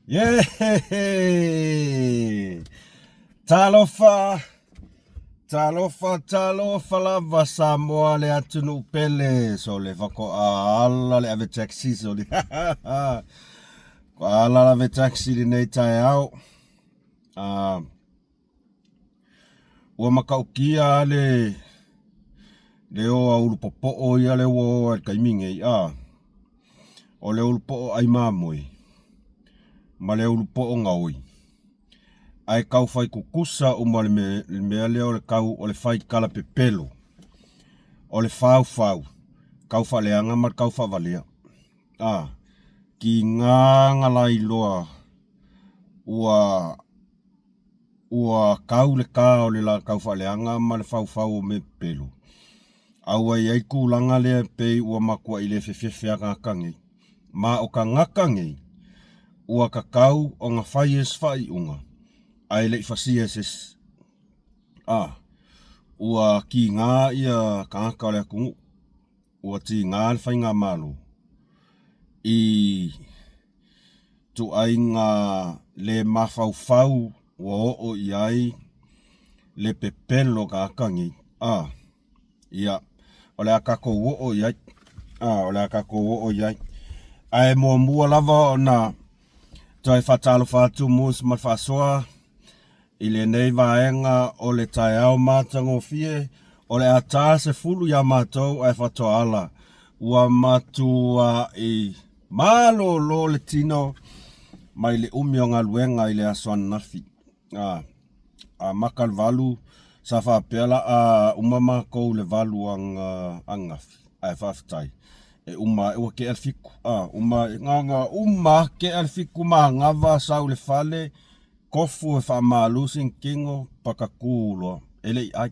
Yeah! Talofa! Talofa, talofa lava Samoa le atunuu pele. So le faatoa ala le ave taxi so le Faatoa ala le ave taxi lenei taeao. Uh, ua matautia le le o a ulu popo'o ia le ua o ai le taimi nei a o le ulu po'o ʻai mamoe ma le ulu po'o gaoi ae tau fai tutusa uma le mea lea o le tau o le fai tala pepelo o le faufau tau faaleaga ma le tau faavalea a tiga na lailoa ua Ua kau le ka o le la taufaaleaga ma le faufau o mea pepelo, a ua i ai tulaga lea e pei ua matuai le fefefe a tagata nei. Ma o tagata nei, ua tatau ona fai e se faaiuga, ae le i fasia e se isi. A, ua tiga ia tagata o le atunuu, ua tiga le faigamalo i ituaiga le mafaufau ua oo i ai le pepelo o tagata nei. A, ia, o le a tatou oo i ai. A, o le a tatou oo i ai. Ae muamua lava ona toe faatalofa atu Mus ma le faasoa I lenei vaega o le taeao matagofie, o le a ta 10 iā matou ae faatoa ala. Ua matuaʻi malolo le tino mai le umi o galuega i le aso ananafi. A amata le 8, sa faapea la a uma matou i le 8 ananafi, ae faafetai e uma ae ua tea le 7. A uma ae, na ona uma lava tea le 7 manava sau i le fale, Tofu e faamalu sina tino pakatu loa e le i ai.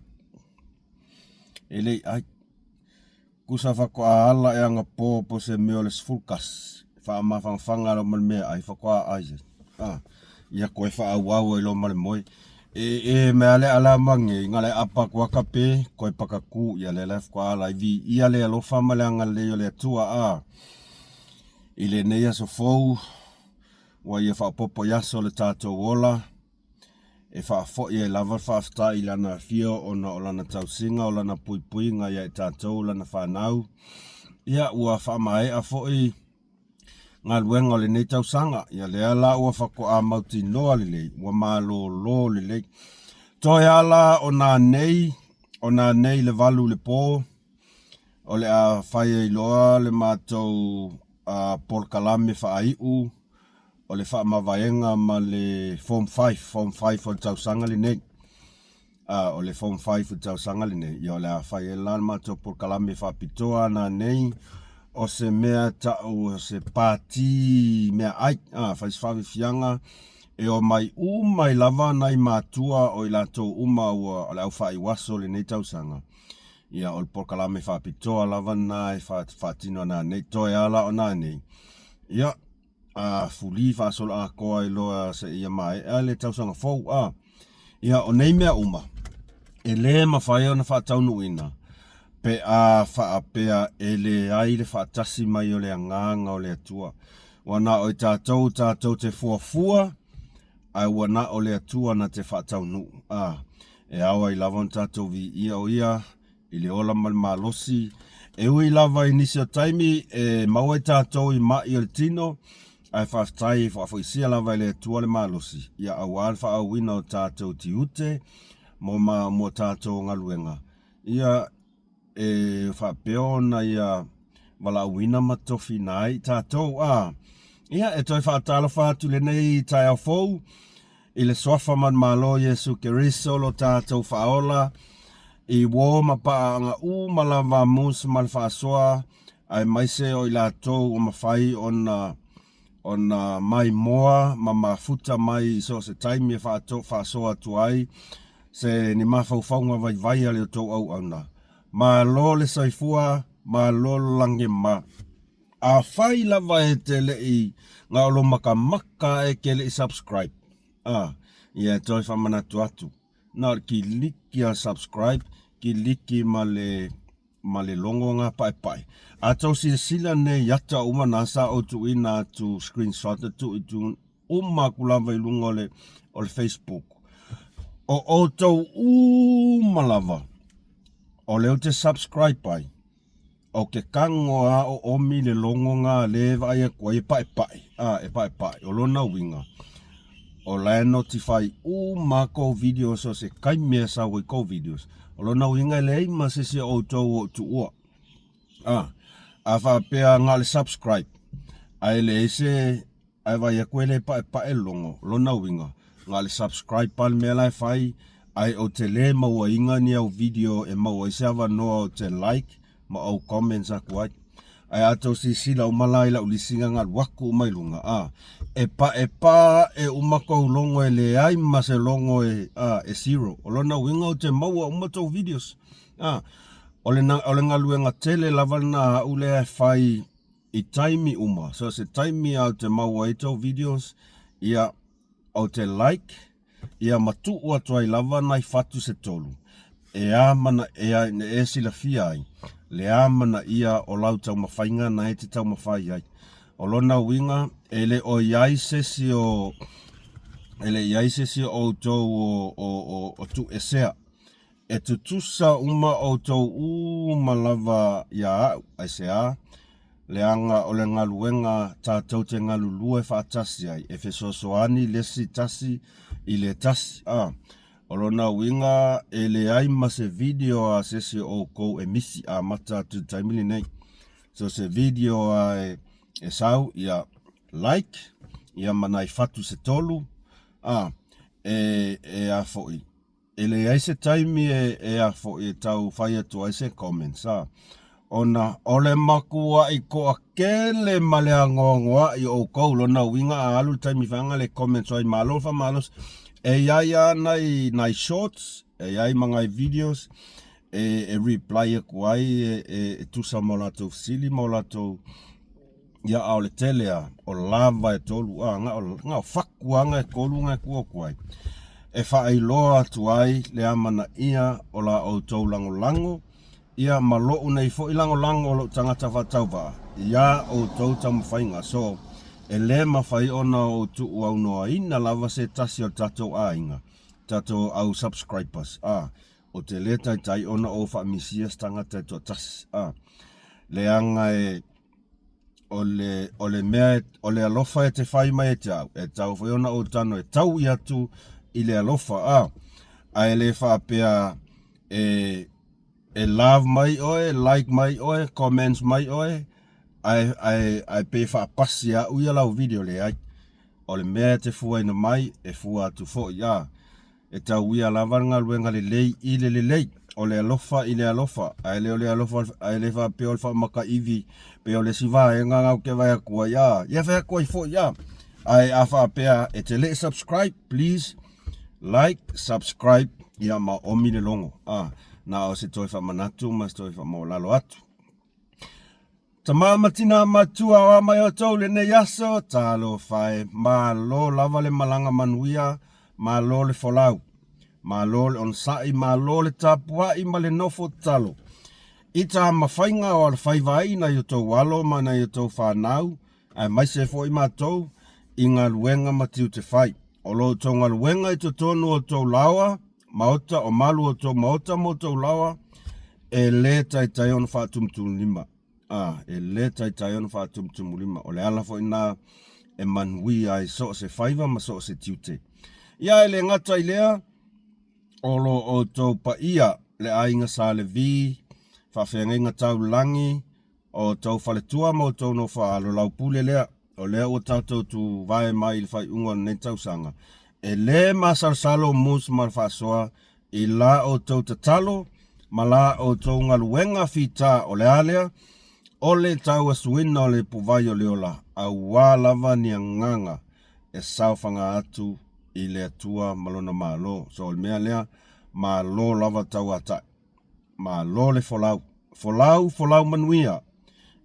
E le i ai. Tusa faatoa ala e anapo po o se mea o le 11 faamafanafana loa ma le meaai faatoa ai ai. Ah, ia toe faaauau ai loa ma le moe. E e mea le ala ma nei na le apa atu aka pe toe pakatu ia le la faatoa ala ai viia le alofa ma le agalelei o le Atua a i lenei aso fou. Ua ia faaopoopo i aso o le tatou ola, e faafoi ai lava le faafetai i Lana Afio ona o Lana tausiga, o Lana puipuiga ia i tatou, Lana fanau. Ia, ua faamaea foi galuega o lenei tausaga. Ia lea la ua faatoa mautinoa lelei, ua malolo lelei. Toe ala o nanei, o nanei i le 8 i le po, o le a fai ai loa le matou polokalame faaiu o le faamavaega ma le Form 5, Form 5 o le tausaga lenei. O le Form 5 o le tausaga lenei, ia o le a fai ai la le matou polokalame faapitoa nanei, o se mea tau o se pati meaai, fai se faafiafiaga, e omai uma ai lava nai matua o i latou uma ua o le au faaiuaso o lenei tausaga. Ia, o le polokalame faapitoa lava lena e faatino ana nei. Toe a la o nanei, ia, a fuli faasoloatoa ai loa seia maea le tausaga fou. A, ia, o nei mea uma, e lē mafai ona faataunuuina pe a faapea e leai le faatasi mai o le Agaga o le Atua. Ua na o i tatou tatou te fuafua, ae ua na o le Atua na te faataunuu. A, e ao ai lava ona tatou viia o Ia i le ola ma le malosi. E ui lava i nisi o taimi e maua ai tatou i maʻi o le tino, ae faafetai e faafoisia lava e le Atua le malosi, ia auā le faaauauina o tatou tiute mo ma mo tatou galuega. Ia e faapea ona ia valaauina ma tofiina ai i tatou. A, ia, e toe faatalofa atu i lenei taeao fou i le Suafa manumalo Iesu Keriso lo tatou Faaola, i uō ma paaga uma lava a Mus ma le faasoa, aemaise o i latou ua mafai ona ona maimoa ma mafuta mai i so o se taimi e faasoa atu ai se ni mafaufauga vaivai a le outou auauna. Malo le soifua, malo le lagi ma. Afai lava e te le i na o lou makamaka e te le i subscribe, a, ia e toe faamanatu atu, na o le kiliki a subscribe, kiliki ma le ma le logo ngā paepae. A tou silasila nei i ata uma na sa ou tuuina atu screenshot atu i tu. uma atu lava i luga o le, o le Facebook. O outou uma lava o lea ou te subscribe ai, o ke kago a o omi le logo na lea e vaai atu ai e paepae, a, e paepae. O lona uiga, o la e notify uma a kou videos o se taimi e sau ai kou videos. O lona uiga e leai ma se isi o outou o ou tuua. A, a faapea na o le subscribe, ae leai se Ae vaai atu e le paepae le logo, o lona uiga, na o le subscribe lava le mea la e fai, ae ou te le mauaina ni au video e maua ai se avanoa ou te like ma ou comments atu ai. Ae a tou silasila uma la i lau lisi na alu atu uma i luga, a, e paepae uma tou logo e leai ma se logo e, a, e zero. O lona uiga ou te maua uma tou videos. A, o le, o le galuega tele lava lena a au lea e fai I taimi uma, so se taimi a ou te maua ai tou videos, ia, ou te like, ia ma tuu atu ai lava nai fatu se tolu, e amanaia, e silafia ai le amanaia o lau taumafaiga na e te taumafai ai. O lona uiga, e le o i ai se isi o, e le i ai se isi o outou o, o, o, o tuuesea. E tutusa uma outou uma lava iā a'u, aisea? Leaga o le galuega tatou te galulue faatasi ai, e fesoasoani le isi tasi i le tasi. A, o lona uiga e leai ma se video a se isi o oukou e misi amata atu i le taimi lenei. So se video a e, e sau, ia like, ia ma nai fatu se tolu, a, e, e a foi. E leai se taimi e a foi e tau fai atu ai se comments a, ona o le makuaʻi toʻatele ma le anoanoaʻi o ʻoukou lona uiga a alu le taimi faga le comments ai malo le faamalosi. E iai a nai nai shorts, e iai ma nai videos e e reply atu ai e e tusa ma o latou fesili ma o latou Ia, a o le tele a, o lava e tolu, a, na o, na o fatu a na e tolu na e tuu atu ai, e faailoa atu ai le amanaia o la outou lagolago, ia ma loʻu nei foi lagolago o loʻu tagata faatauvaa iā outou taumafaiga. So, e le mafai ona ou tuuaunoaina lava se tasi o le tatou aiga, tatou au subscribers, a, ou te le taitai ona ou faamisia se tagata e toatasi, a, leaga e, o le, o le mea, o le alofa e te fai mai e te au, e tau foi ona ou tano e taui atu i le alofa, a, ae le faapea e, e love mai oe, like mai oe, comments mai oe, ae, ae, ae pe faapasi a'u ia lau video, leai. O le mea e te fuaina mai, e fua atu foi, a. E tauia lava le galuega lelei i le lelei, o le alofa i le alofa, ae le o le alofa, ae le faapea o le faamakaiwi pe o le isi vaega na ou te vaai atu ai, a, ia fai atu ai foi, a. Ae a faapea e te le i subscribe, please like, subscribe, ia ma omi le logo, a. Na o se toe faamanatu ma se toe faamaualalo atu. Tama ma tina matua o a mai outou lenei aso, talofa e, malo lava le malaga manuia, malo le folau, malo le onosai, malo le tapuai ma le nofo tatalo. I tamafaiga o alofaiva ai nai outou alo ma nai outou fanau, aemaise foi matou i galuega ma tiute fai. O lo outou galuega i totonu o outou laoa, maota, o malu o outou maota ma outou laoa, e le taitai ona faatumutumulima. A, e le taitai ona faatumutumulima. O le ala foi lena e manuia ai so o se faiva ma so o se tiute. Ia, e le gata i lea, o lo outou paia, le aiga Sa Levi, faafeagaiga taulagi, O outou faletua ma outou nofo-a-alo laupule lea, o lea ua tatou tuvae mai i le faaiuga o lenei tausaga, e le masalosalo mus ma le faasoa i la outou tatalo ma la outou galuega fita o le a lea? O le tauasuina o le ipuvai o le ola, auā lava ni agaga e saofaga atu i le Atua ma Lona Malo. So o le mea lea, malo lava tauatai. Malo le folau. Folau, folau manuia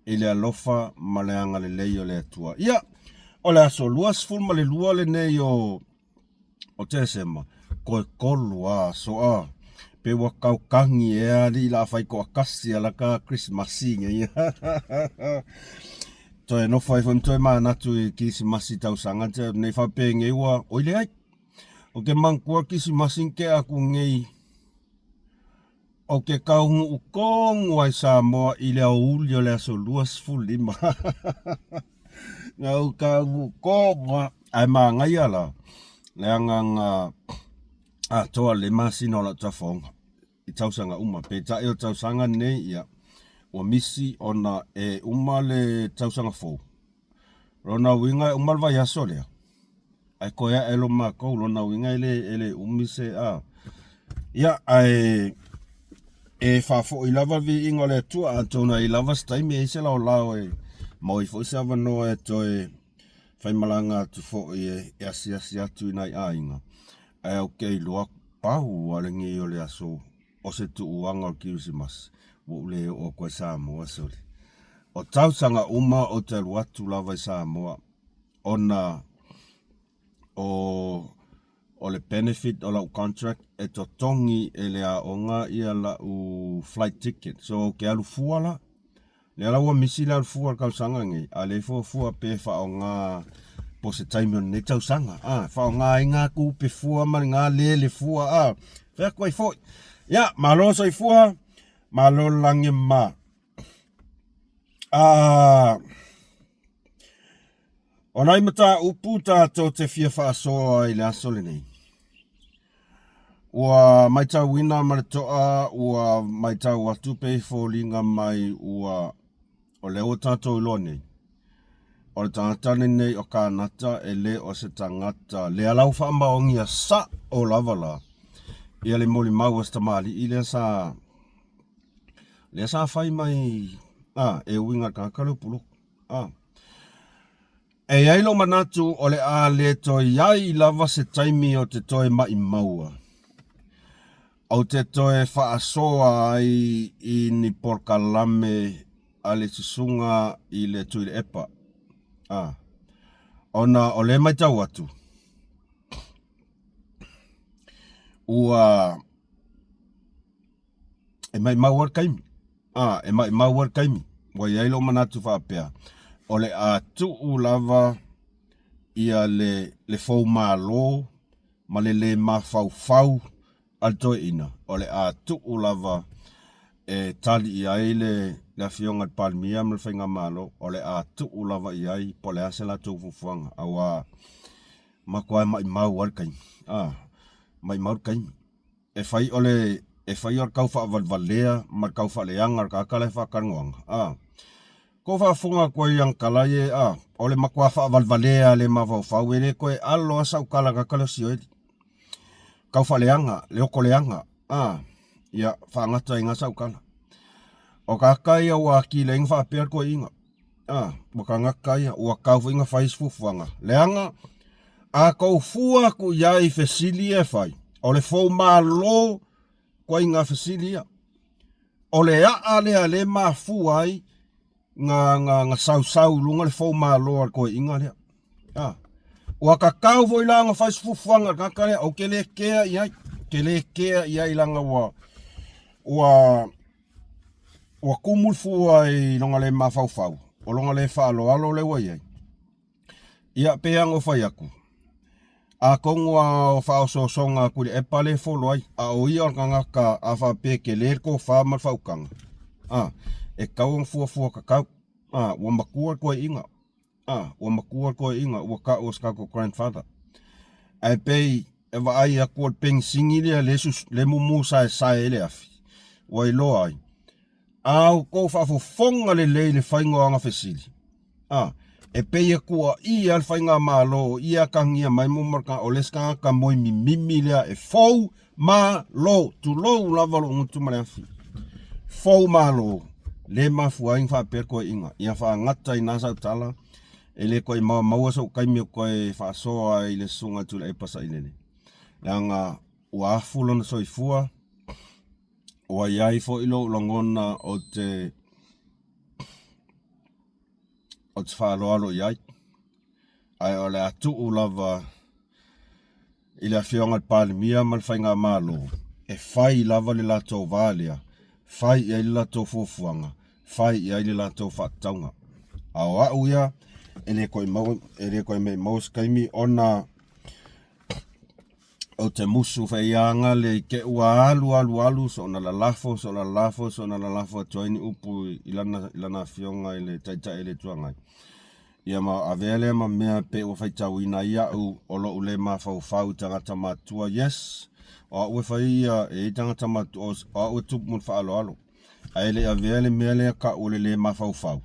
i le alofa ma le agalelei o le Atua. Ia, o le aso 22 lenei o o Tesema, toe tolu a aso a. Pe ua kaukagi ea alii la fai toatasi ala ka Krismasi ngeia. Toe nofo ai foi ma toe manatu i Kirisimasi tausaga te nei faapenei ua oi leai. Ou te manatua Kirisimasi na tea atu nei ou te taunuu tonu lava i Samoa i le aoauli o le aso 25. Na ou taunuu tonu lava ae manaia la leaga na atoa lelei masina o lau tafaoga i tausaga uma. Peitai o le tausaga lenei ia ua misi ona e uma le tausaga fou. Lona uiga e uma le vaiaso lea ae toe ae loa ma matou. Lona uiga e le e le umi se a. Ia ae e faafoi lava le viiga o le Atua atonu e i ai lava se taimi e i ai se laolao e maua ai foi se avanoa e toe faimalaga atu foi e asiasi atu i nai aiga. Ae ou te iloa pau lava lenei o le aso o se tuuaga o le Kerisimasi ua ou le oo atu ai i Samoa sole. O tausaga uma ou te alu atu lava i Samoa ona o o le benefit o lau contract e totogi e le aoga ia lau flight ticket. So ou te alu fua la. Lea la ua misi le alu fua i le tausaga lenei, a o lea e fuafua pe faaaoga po o se taimi o lenei tausaga, a, faaaoga ai na tupe fua ma lena lele fua, a, fai atu ai foi. Ia, malo le soifua, malo le lagi e mama. A, o nai mataupu tatou te fia faasoa ai i le aso lenei. Ua matauina ma le toa ua matau atu pei e foliga mai ua o lea ua tatou iloa nei, o le tagata lenei o Kanata e le o se tagata lea la ua faamaonia sao lava la ia le molimau a si tamalii lea sa lea sa fai mai a e uiga i le tagata lea o Pulotu a. E i ai lou manatu o le a le toe i ai lava se taimi o te toe maʻimaua, ou te toe faasoa ai i ni polokalame a le susuga i le Tuilaepa. A, ona o lea e matau atu, ua e maʻimau lava le taimi. A, e maʻimau lava le taimi. Ua i ai lou manatu faapea, o le a tuu lava ia le, le foumalo ma le lē mafaufau a le toeaina, o le a tuu lava e tali i ai le, le Afioga i le Palemia ma le Faigamalo, o le a tuu lava i ai po o le a se latou fuafuaga, aua matua maʻimau lava le taimi, a, maʻimau le taimi. E fai o le e fai o le tau faavalevalea ma le tau faaleaga o le tagata la e faatalanoaga a. Kou faafofoga atu ai i ana tala ia a, o le matua faavalevalea le mafaufau e le toe alo lava sau tala i le tagata lea o Sioeli. Tau faaleaga, le oto leaga a, ia faagata ai i ina sau tala. O tagata ia ua atili ai ona faapea le toeaina. A, ua tagata ia, ua tau foi ona fai isi fuafuaga. Leaga, a tou fua atu i ai i fesili ia e fai, o le foumalo ituaiga fesili ia. O le aa lea lea e mafua ai na, na, na sausau i luga le foumalo a le toeaina lea. A, ua tatau foi la ona fai se fuafuaga a le tagata lea, ou te le kea i ai, te le kea i ai leaga ua, ua, Ua tumu le fua i lona le mafaufau, o lona le faaaloalo lea ua i ai. Ia, pei lava ona ou fai atu, atonu lava o faaosoosoga a Tuilaepa lea e folo ai, a o ia o le tagata a faapea e tele le tofa ma le faautaga, a, e tatau ona fuafua tatau. A, ua matua le toeaina. A, ua matua le toeaina, ua tau o se tatou grandfather. Ae pei e vaai atu o le penisini lea lea le mumu saesae ai le afi, ua iloa ai. A outou faafofoga lelei i le faiga o ana fesili, a, e pei e tuuaia le faigamalo o ia e atagia mai mo o le isi tagata moe mimimi lea e fou malo, tulou lava lou gutu ma le afi. Fou malo, le mafua ai ona faapea le toeaina. Ia faagata i ina sau tala, e le toe maua sou taimi e toe faasoa ai i le susuga i le Tuilaepa Sailele. Leaga ua afu lona soifua, ua i ai foi lou lagona ou te ou te faaaloalo i ai. Ae o le a tuu lava i le Afioga i le Palemia ma le Faigamalo e fai lava le latou va lea, fai i ai le latou fuafuaga, fai i ai le latou faatatauga. A o a'u ia, e le koe maua, e le koe maʻimau se taimi ona ou te musu faiaga le i te ua alu alu alu soona lalafo soona lalafo soona lalafo atu ai ni upu i lana i lana afioga i le Taitai o le Itu Agai. Ia ma avea lea ma mea pe ua faitauina ai a'u o lo'u le mafaufau i tagata matua. Yes, o a'u e fai ia e i tagata matua, o a'u e tupu ma le faaaloalo, ae le i avea le mea lea ta'u o le le mafaufau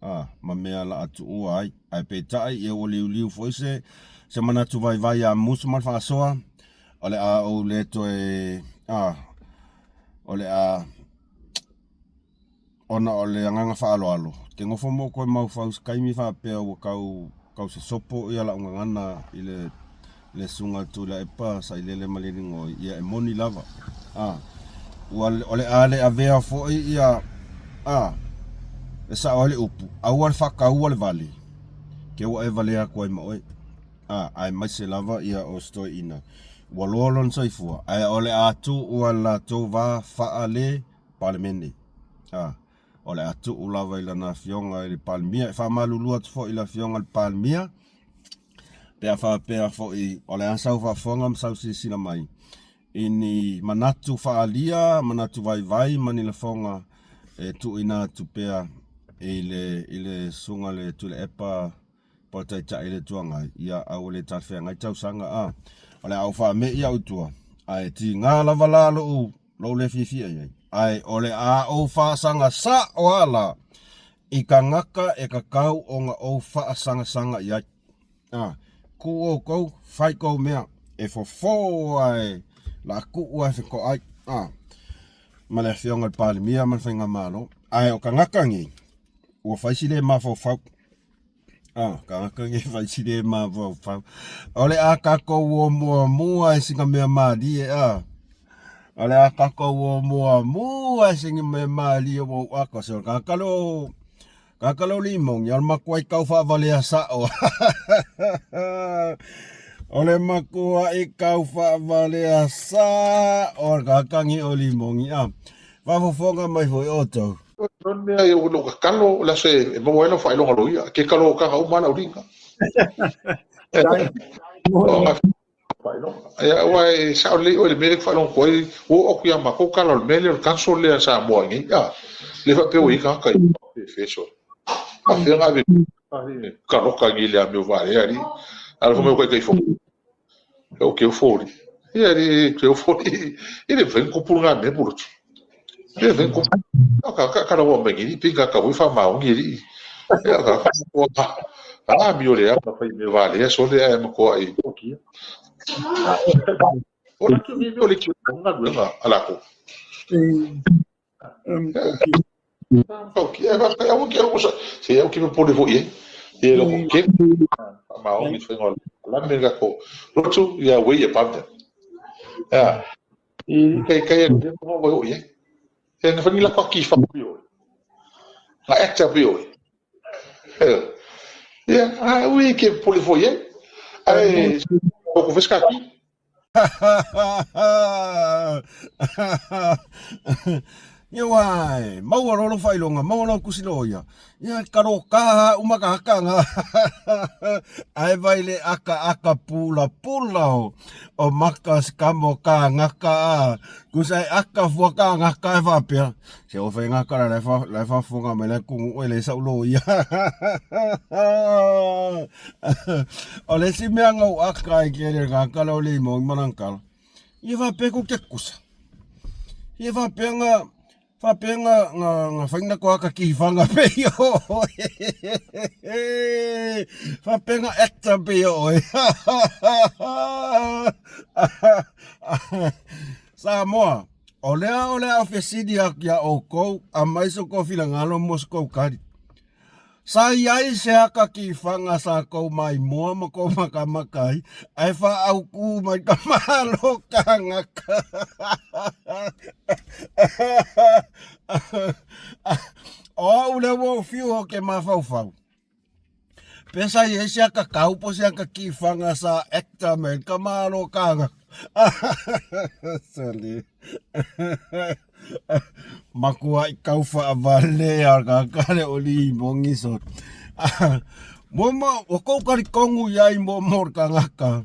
a ma mea la a tuua ai. Ae peitai ia ua liuliu foi se se manatu vaivai ia musu ma le faasoa, o le a ou le toe a o le a ona o le agaga faaaloalo, te nofo mo koe maufau se taimi faapea ua tau tau sosopo ia la'u gagana i le le susuga Tuilaepa Sailele Malielegaoi, ia e moni lava. A ua o le a le avea foi ia a e sa'o ai le upu, aua le faataua le vale ke ua e valea atu ai ma oe. A aemaise lava ia o se toeaina ua loa lona soifua, ae o le a tuu lava i le latou va faale Palemene. A o le a tuu lava i lana afioga i le Palemia. E faamalulu atu foi i le afioga i le Palemia, pe a faapea foi o le a sau faafofoga ma sau silasila mai i ni manatu faaalia, manatu vaivai ma ni lafoga e tuuina atu pea i le i le susuga i le Tuilaepa po o le Taitai o le Itu Agai, ia aua le talafeagai tausaga a. O le a ou faame'i au i tua, ae tiga lava la lou lou le fiafia i ai, ae o le a ou faasaga sa'o lava la i tagata e tatau ona ou faasagasaga i ai. A, kū outou, fai kou mea, e fofo ae la tuu ae fetoai, a, ma le afioga i le Palemia ma le Faigamalo. Ae o tagata nei, ua fai si le mafaufau. Ah, tagata nei fai si le mafaufau. O le a tatou o muamua i sina mea malie, a. O le a tatou o muamua i sina mea malie ua ou aka se o le tagata lea o tagata lea o Limogi, o le matuai tau faavalea sa'o. O le matuai tau faavalea sa'o a le tagata nei o Limogi, a. Faafofoga mai foi outou. O le mea o lou tatalo o le aso e maua ai lau faailoga loia, ke kalo o kaga uma lau liga. Ia, ua e sao lelei oe i le mea lea e faalogo atu ai, ua oo atu ia matou tala o le mea lea o le council lea a Samoa nei, a, le faapea ua i ai tagata i feso. Faapea ona ave kaloka nei le amio valea alii. Alofa mai o Taitaifono. O ke ofo li. Ia li ke ofo li. I le mafai ona tupu lena mea Pulotu. I le mafai ona tupu. Ka ka ka rawa mai ni pinga ka ui fa maongi li. Ia ka ka a mi o le a fai me vale so le a ma ko ai. O la tu mi o le ki o nga luenga ala ko. Ki e va kai au ki au sa se au ki me pole fo ie. Ie lo ke maongi fai la me ga ko. Rotu ia wei e pamte. Ya. I kai kai e mo mo ie. E na whangi la kwa ki wha pi oe. Na actor pi oe. Ia, a ui ke pole fo ie. Ai, o ko veska ki. Ia wai, maua loa lou faailoga, maua lau tusi loia. Ia kalo ka uma ka haka nga. Ae vai le aka aka pula pula o, o maka skamo ka ngaka a. Kusa e aka fua ka ngaka e faapea. Se o whai ngaka la fa la fa fonga mai la kungu oe le sa ulo ia. O le si mea ngau aka e ke le ngaka la o le mo manangkala. Ia faapea ko ke kusa. Ia faapea nga faapea nga nga nga whainga ko aka ki whanga pe i oe. Faapea nga actor pe i oe. Samoa, o lea o le a fesili atu iā oukou, aumai so kou finagalo mo so kou kali. Sa i ai se aka ki whanga sa kou maimoa ma kou makamaka ai, ae whaaukū mai ka malo kāngaka. O au lea ua ou fiu o ke mafaufau. Pe sa i ai se aka kau po se aka ki whanga sa actor man, ka malo kāngaka. Sali. Makua i kau whaavale a ka kare o li mongi so. Mo ua kou talitonu i ai mo mo le tagata,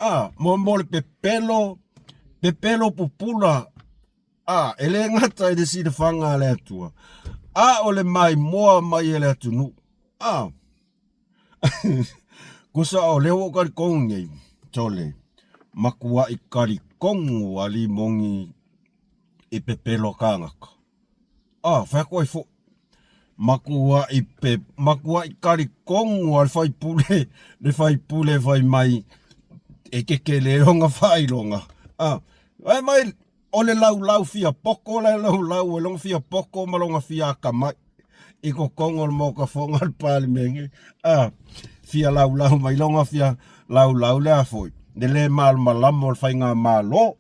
a mo mo le pepelo, pepelo pupula, a e le gata i le silafaga a le Atua, a o le maimoa mai e le atunuu. A Kusa o lea ua ou talitonu nei, sole, matuai talitonu a limogi i pepelo a kānaka. A, fai atu ai foi. Matuai pe, matuai talitonu a le faipule, le faipule fai mai e kekele ona faailoga. A, fai mai o le laulau fia poto le laulau e lona fia poto ma lona fia atamai i totonu o le Maota Fono a le Palemene. A, fia laulau mai lona fia laulau le a foi, le le malamalama o le faigamalo.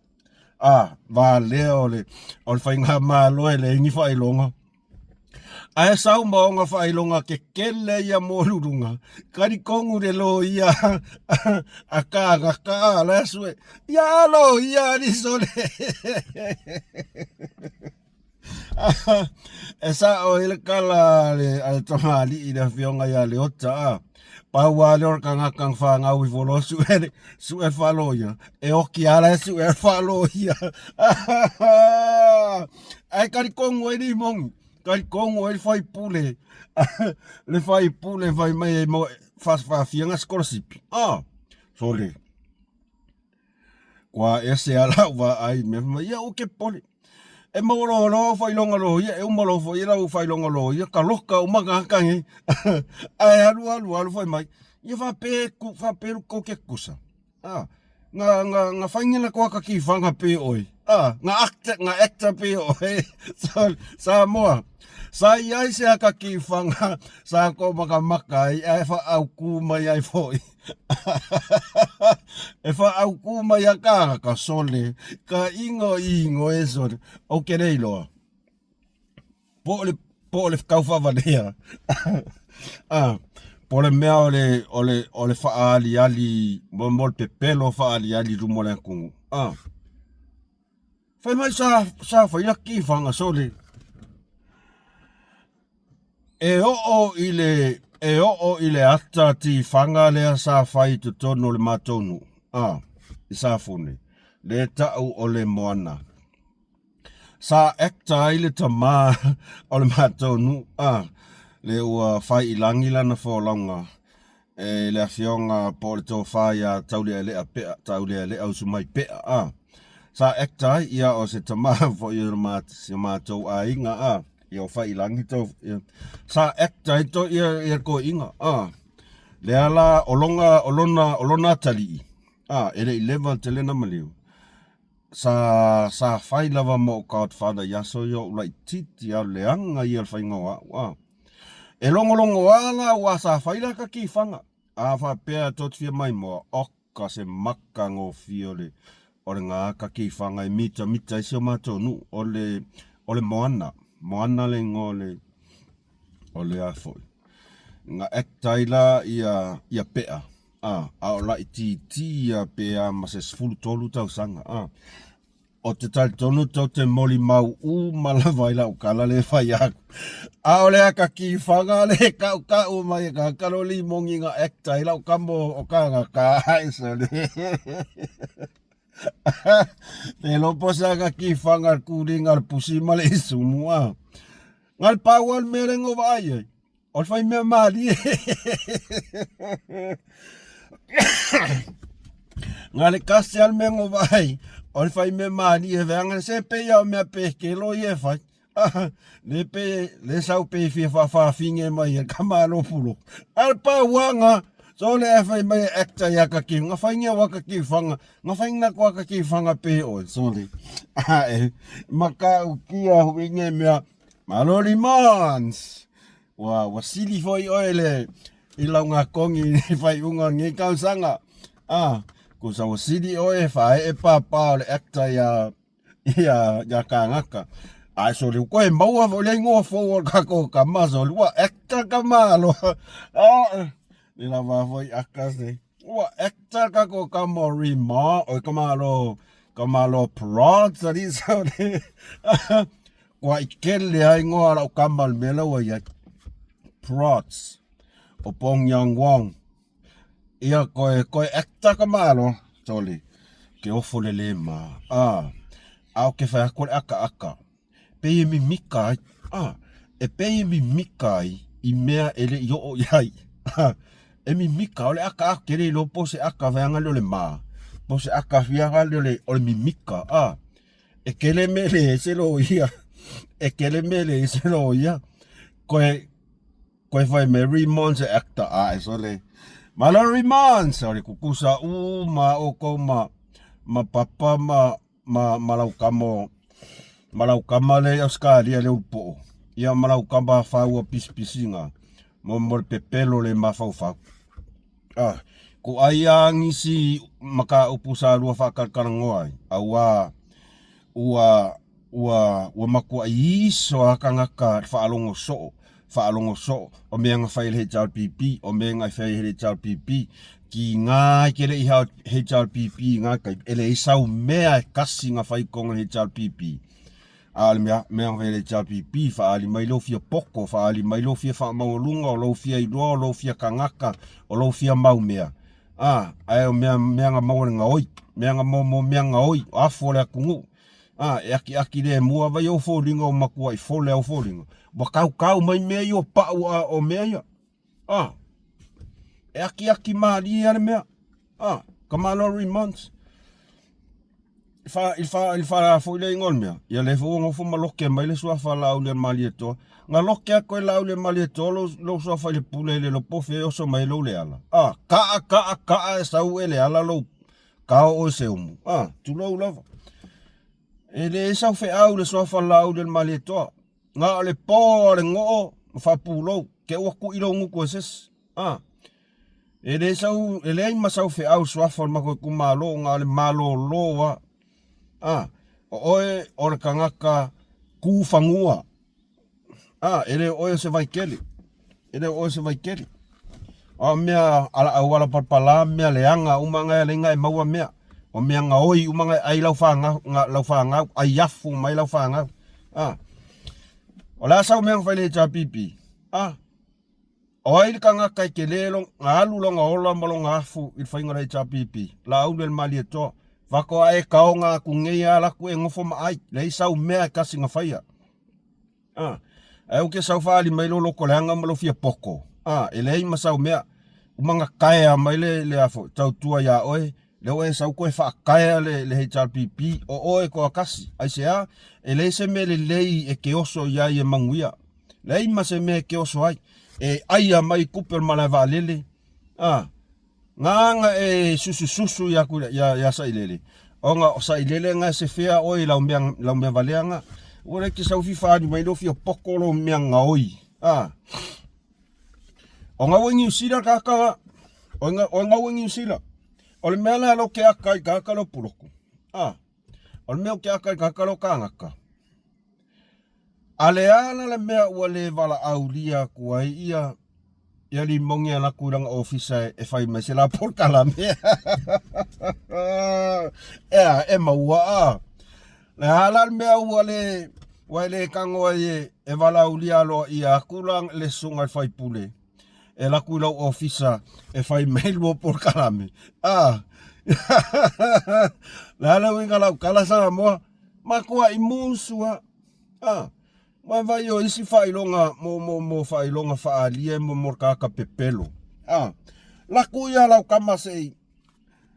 A, valea o le, o le faigamalo e leai ni faailoga. Ae sau ma ona faailoga kekele ia mo luluga, talitonu le loia a kānaka a la sue, ia a loia ali sole. E sao ai le tala a le, a le tamalii le afioga ia Leota a. Pau lava lea o le tagata na fanau ifo loa sue le, sue le faaloia, e oki lava la e sue le faaloia. Ae talitonu ai limogi, talitonu ai le faipule, le faipule fai mai e mo faafiaga sikolasipi. Ah, sole. Kua ese a lau vaai mea fai mai, ia ou ke popole. E maua loa loa au faailoga loia, e uma loa foi lau faailoga loia, taloka uma tagata nei. Ae alu alu alu fai mai, ia faapea ku faapea lu kou ke kusa. Ah, nga nga nga fainga na koa ka ki whanga pe oi. Ah, nga actor nga actor pe oi. So, Samoa. Sa i ai se aka ki whanga, sa ko makamaka ai, ae whaauku mai ai foi. E whaaukū mai a kāga ka sole, ka ingo ingo e sole. O ke rei loa. Po o le, po o le kau whawalea. ah, po le mea o le, o le, o le whaaliali, mo, mo le pepelo whaaliali rumo le akungu. Ah. Whai mai sa, sa whai laki whanga sole. E oo i le, e oo i le ata tifaga lea sa fai i totonu o le matou nuu, a, i Safune, le tau o le Moana. Sa actor ai le tama o le matou nuu, a, le ua fai i lagi lana folauga e le afioga po o le tofa ia Taulealea Pea, Taulealea Usumai Pea, a. Sa actor ai, ia o se tama foi o ma, si o matou aiga, a. Ia o Faiilagi to, ia. Sa actor ai to ia, ia toeaiga, a. Lea la, o lona, o lona, o lona atalii, a, e le i leva tele na maliu. Sa, sa fai lava ma ou godfather i aso ia o ou laitiiti, a o le leaga ia o le faiga o au, a. E logologo a la ua sa fai la ka kifaga, a faapea tou te fia maimoa, oka se maka gofie o le o le ga ka kifaga e mitamita ai si o matou nuu, o le o le Moana, Moana le igoa o le o le a foi. Na act ai la ia ia Pea, a a o laitiiti ia pe a ma se 13 tausaga, a. O te talitonu tou te molimau uma lava i lau kala le fai aku. A o le aka ki whanga le kau kau mai e ka kalo li mongi nga actor i lau kamo o ka nga ka ai so le. Te lopo sa ka ki whanga kuri nga pusi ma le isumu a. Nga le pau al mere ngo vai ai. O le fai mea malie. Nga le kasi al mea ngo vai. O le fai mea malie veanga se pe ia o mea pe ke lo ie fai. Le pe le sau pe fia whawhawhinge mai e ka malo pulo. Al pa wanga. So le e fai mai actor ia ka ki. Nga whaingia waka ki whanga. Nga whainga ko ka ki whanga pe o. So le. E maka ukia huinge mea. Malo Limons! Ua, ua sili foi oe le i lau ngakongi i le faaiuga o lenei tausaga. Ah, kusa ua sili oe e faaee pāpā o le actor ia, ia, ia Kagaka. Ae sole ua koe maua foi le igoa fou o le tatou tama sole, ua actor ka malo. Ah, le lava foi aka se. Ua actor ka ko ka mo rima o ka malo ka malo prod sa di sole. Ua i kele ai ngoa lau kama le mea la ua iai. Prods. O Pong Young Wong. Ia koe koe actor ka malo sole ke ofo le le ma. Ah, a o ke whai ako le aka aka. Pei e mimika ai. Ah, e pei e mimika ai i mea e le i oo i ai. Ah, e mimika o le aka aka ke le iloa po o se aka feaga lea o le ma. Po o se aka fiaga lea o le o le mimika. Ah, e kele me le ese lo ia. E kele me le ese lo ia. Koe Koe fai me Remons e actor a e sole. Malo Remons o le kukusa u ma o kou ma ma papa ma ma ma lau kamo ma lau kama le Australia le upo. Ia ma lau kama faua pisipisinga mo mo le pepelo le mafaufau. Ah, ko ai a ngisi maka upu sa lua whakalakalangoa ai. Aua ua ua ua makuaʻi iso a kangaka le faalogo soo, faalogo soo, o mea na fai e le HRPP, o mea na fai e le HRPP, kiga e ke leʻi HRPP i na taimi, e leai sau mea e kasi na fai i totonu o le HRPP. A o le mea, mea na fai e le HRPP, faaali mai lou fia poto, faaali mai lou fia faamaualuga, o lou fia iloa, o lou fia kagaka, o lou fia mau mea. A, ae o mea, mea na maua le gaoi, mea na maua mo mea gaoi, o afu o le atunuu. A, e akiaki lemu a vai ou foliga o makuaʻi fole au foliga, ua kaukau mai mea ia o paʻu a o mea ia. A, e akiaki mālie a le mea. A, ka malo remons. I fa, i fa, i fa foi le ingoa o le mea. Ia le foi ua nofo ma loke mai le suafa Laaulialemalietoa. Na loke atu e Laaulialemalietoa lou, lou suafa i le pule i le lopofe e oso mai lou leala. A, kaa, kaa, kaa e sau e leala lou Kao oe se umu. A, tulou lava. E le sau feau le suafa Laaulialemalietoa. Na o le po o le goo ma faapulou, ke ua kui lou gutu e sesi. A, e le sau, e leai ma sau feau suafa o le matou itumalo, na o le malolo a. A, o oe o le tagata ku fanua. A, e le o oe o se vaikele. E le o oe o se vaikele. O mea ala auala palapala, mea leaga uma na e alai na e maua mea. O mea gaoi uma na e ai lau fanau, lau fanau, ai afu mai lau fanau. A, o le a sau mea na fai le HRPP? A, o ai le tagata e tele lo, na alu lona ola ma lona afu i le faiga o le HRPP? Laaulialemalietoa. Faatoa e taoga atu nei a alu atu e nofo ma ai. Leai sau mea e tasi na faia. A, ae ou te sau faaali mai lou loto leaga ma lou fia poto. A, e leai ma sau mea. Uma na taea mai le, le a foi, tautua iā oe, lea ua e sau toe faataea le, le HRPP, o oe toatasi. Aisea? E leai se mea lelei e te oso i ai e manuia. Leai ma se mea e te oso ai. E aia mai tupe o le malae vaalele. A, Nganga e susususu ia ku ia ia Sailele. Ona o Sailele nga se fea oi lau mea lau mea valea nga. Ua le ke sau fi whaani mai lo fia poko lo mea ngaoi. Ah. O ngau e New Zealand ka ka o nga o ngau e New Zealand. O le mea la lo ke aka i ka ka lo puloku. Ah. O le mea o ke aka i ka ka lo kangaka. A le ala le mea ua le valaaulia aku ai ia ia Limogi e alu atu i lana ofisa e fai mai se la polokalame. Ea, e maua a. Le ala le mea ua le ua e le tago ai e, e valaaulia aloaia atu la le susuga i le faipule e alu atu i lou ofisa e fai mai lua polokalame. A. Le a le uiga lau tala Samoa? Matuai musu a. A, ma vai o isi faailoga mo mo mo faailoga faaalia mo mo kaka pepelo. A, laku ia lau kama sei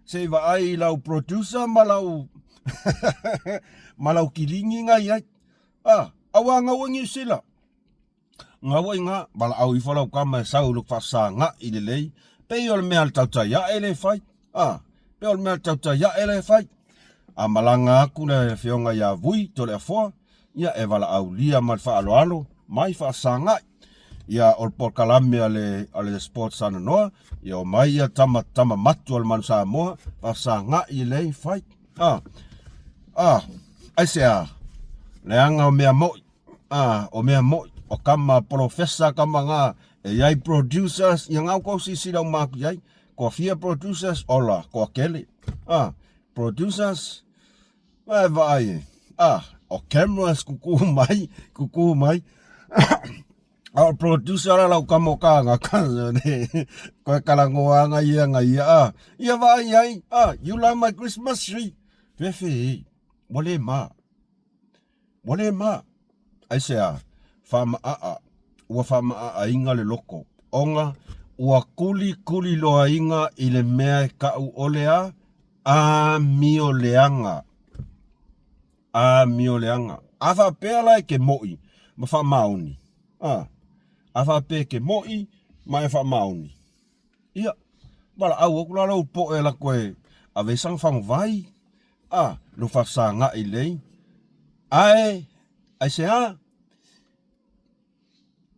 sei vaai i lau producer ma lau ma lau kilingi ngai ai. A, aua ngau e New Zealand. Gaua i ngā, valaau ifo lau kama e sau i lou faasagaʻi lelei, pei o le mea a le tautai aʻe lea e fai, a, pei o le mea a le tautai aʻe lea e fai. A malaga atu le afioga ia Vui Toleafoa, ia e valaaulia ma le faaaloalo mai faasagaʻi. Ia o le polokalame a le, a le Sports Talanoa, ia omai ia tama, tama matua o le Manu Samoa, faasagaʻi lelei fai. A, a, aisea, leaga o mea moʻi. Ah, o mea moʻi, o kama polofesa kama ngā, e iai producers, ia ngau kou sisila uma aku iai, koa fia producers, ola, koa kele. Ah, producers, e vaai e, ah, o cameras kuku mai, kuku mai. A o producer la lau kamo ka nga ka ne. Koe kalangoa nga ia nga ia a. Ia vaai ai a you love my Christmas tree. Fefe e. Ua le ma. Ua le ma. Aisea, faamaaa, ua faamaaaina le loko, ona ua kulikuli loaina i le mea e kau ole a amioleaga. Amioleaga. A faapea la e ke moʻi ma faamaoni, a, a faapea e ke moʻi ma e faamaoni, ia, valaau aku la lou poʻe la koe ave i saga faguvai, a, lou faafesagaʻi lelei, ae, aisea?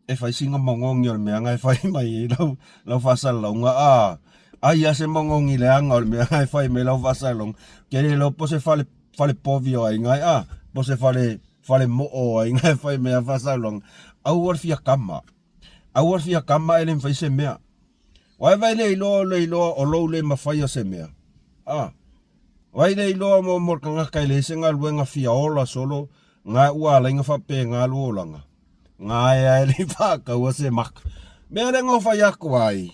E fai sina mogogi o le mea na e fai mai ai lau, lau faasalalauga, a, ai a se mogogi leaga o le mea na e fai mai lau faasalalauga, ke le iloa po o se fale, fale povi o ai na, a, po o se fale, fale moo o ai na e fai mai au faasalalauga. Aua le fia kama. Aua le fia kama e le mafai se mea. Wai vai le iloa o le iloa o lou le mafai o se mea. A, Vai le iloa mo mo le tagata e leai se galuega fia ola solo nga ua alai na faapena lu olaga. Nga e ae le faataua se maka. Mea le no fai atu ai.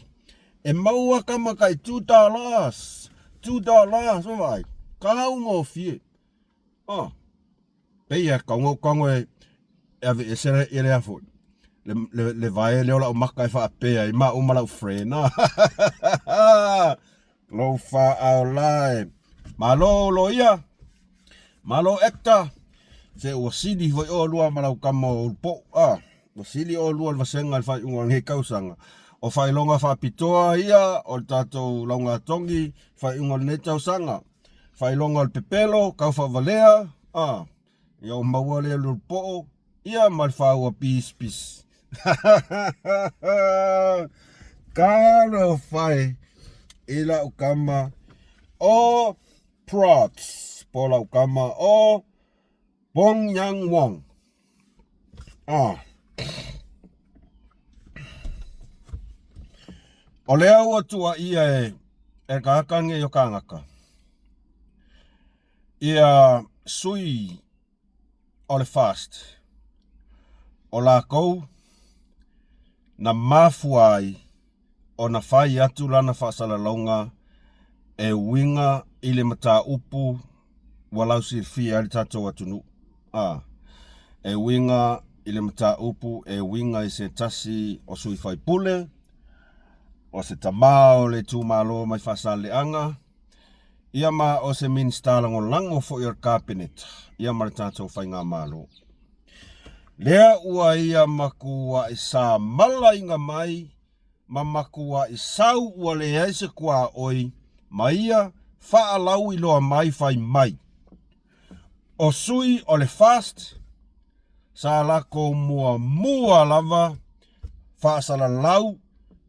E maua ka makai $2, $2 o vai. Kau ngofie. Oh. Pei e kau ngau kau e ave ese le le afo. Le le le vae le ola o maka e faapea i ma uma lau friend. Lou faaola e. Malo loia. Malo Hector. Se ua sili foi oulua ma lau kama o Ulupo'u. Ah, ua sili oulua i le vasega i le faaiuga o lenei tausaga. O faailoga faapitoa ia o le tatou laugatogi faaiuga o lenei tausaga. Faailoga o le pepelo, kau faavalea, ah, ia ua maua lea le Ulupo'u, ia ma le faua pisipisi. Talofa e i lau kama o Prods, po o lau kama o Bong Yang Wong. Ah. O lea ua tuuaia e e kāka nei o kānaka. Ia sui o le FAST, o lākou na mafua ai ona fai atu lana faasalalauga e uiga i le mataupu ua lausilafia ai le tatou atunuu, a, e uiga i le mataupu e uiga i se tasi o sui faipule, o se tamā o le itumalo mai Faasaleleaga, Ia ma o se Minisita lagolago foi o le Kapeneta, ia ma le tatou Faigamalo. Lea ua ia matuaʻi samalaina mai ma matuaʻi sau ua leai se tuaoi ma ia faalauiloa mai fai mai. O sui o le FAST sa latou muamua lava faasalalau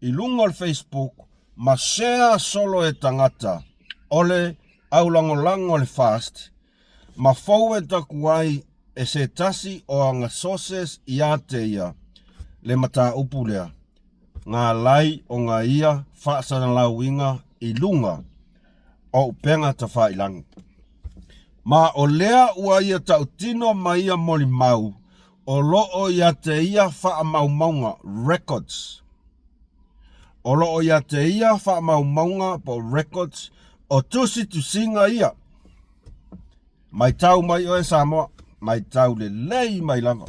i luga o le Facebook ma share solo e tagata o le aulagolago o le FAST ma forward atu ai e se tasi o ana sources ia te ia le mataupu lea nga lai o nga ia faasalalauina i luga o upega tafailangi. Ma o lea ua ia tautino ma ia molimau o loo ia te ia faamaumauga, records. O loo ia te ia faamaumauga po o records o tusitusiga ia. Maitau mai oe Samoa, maitau lelei mai lava.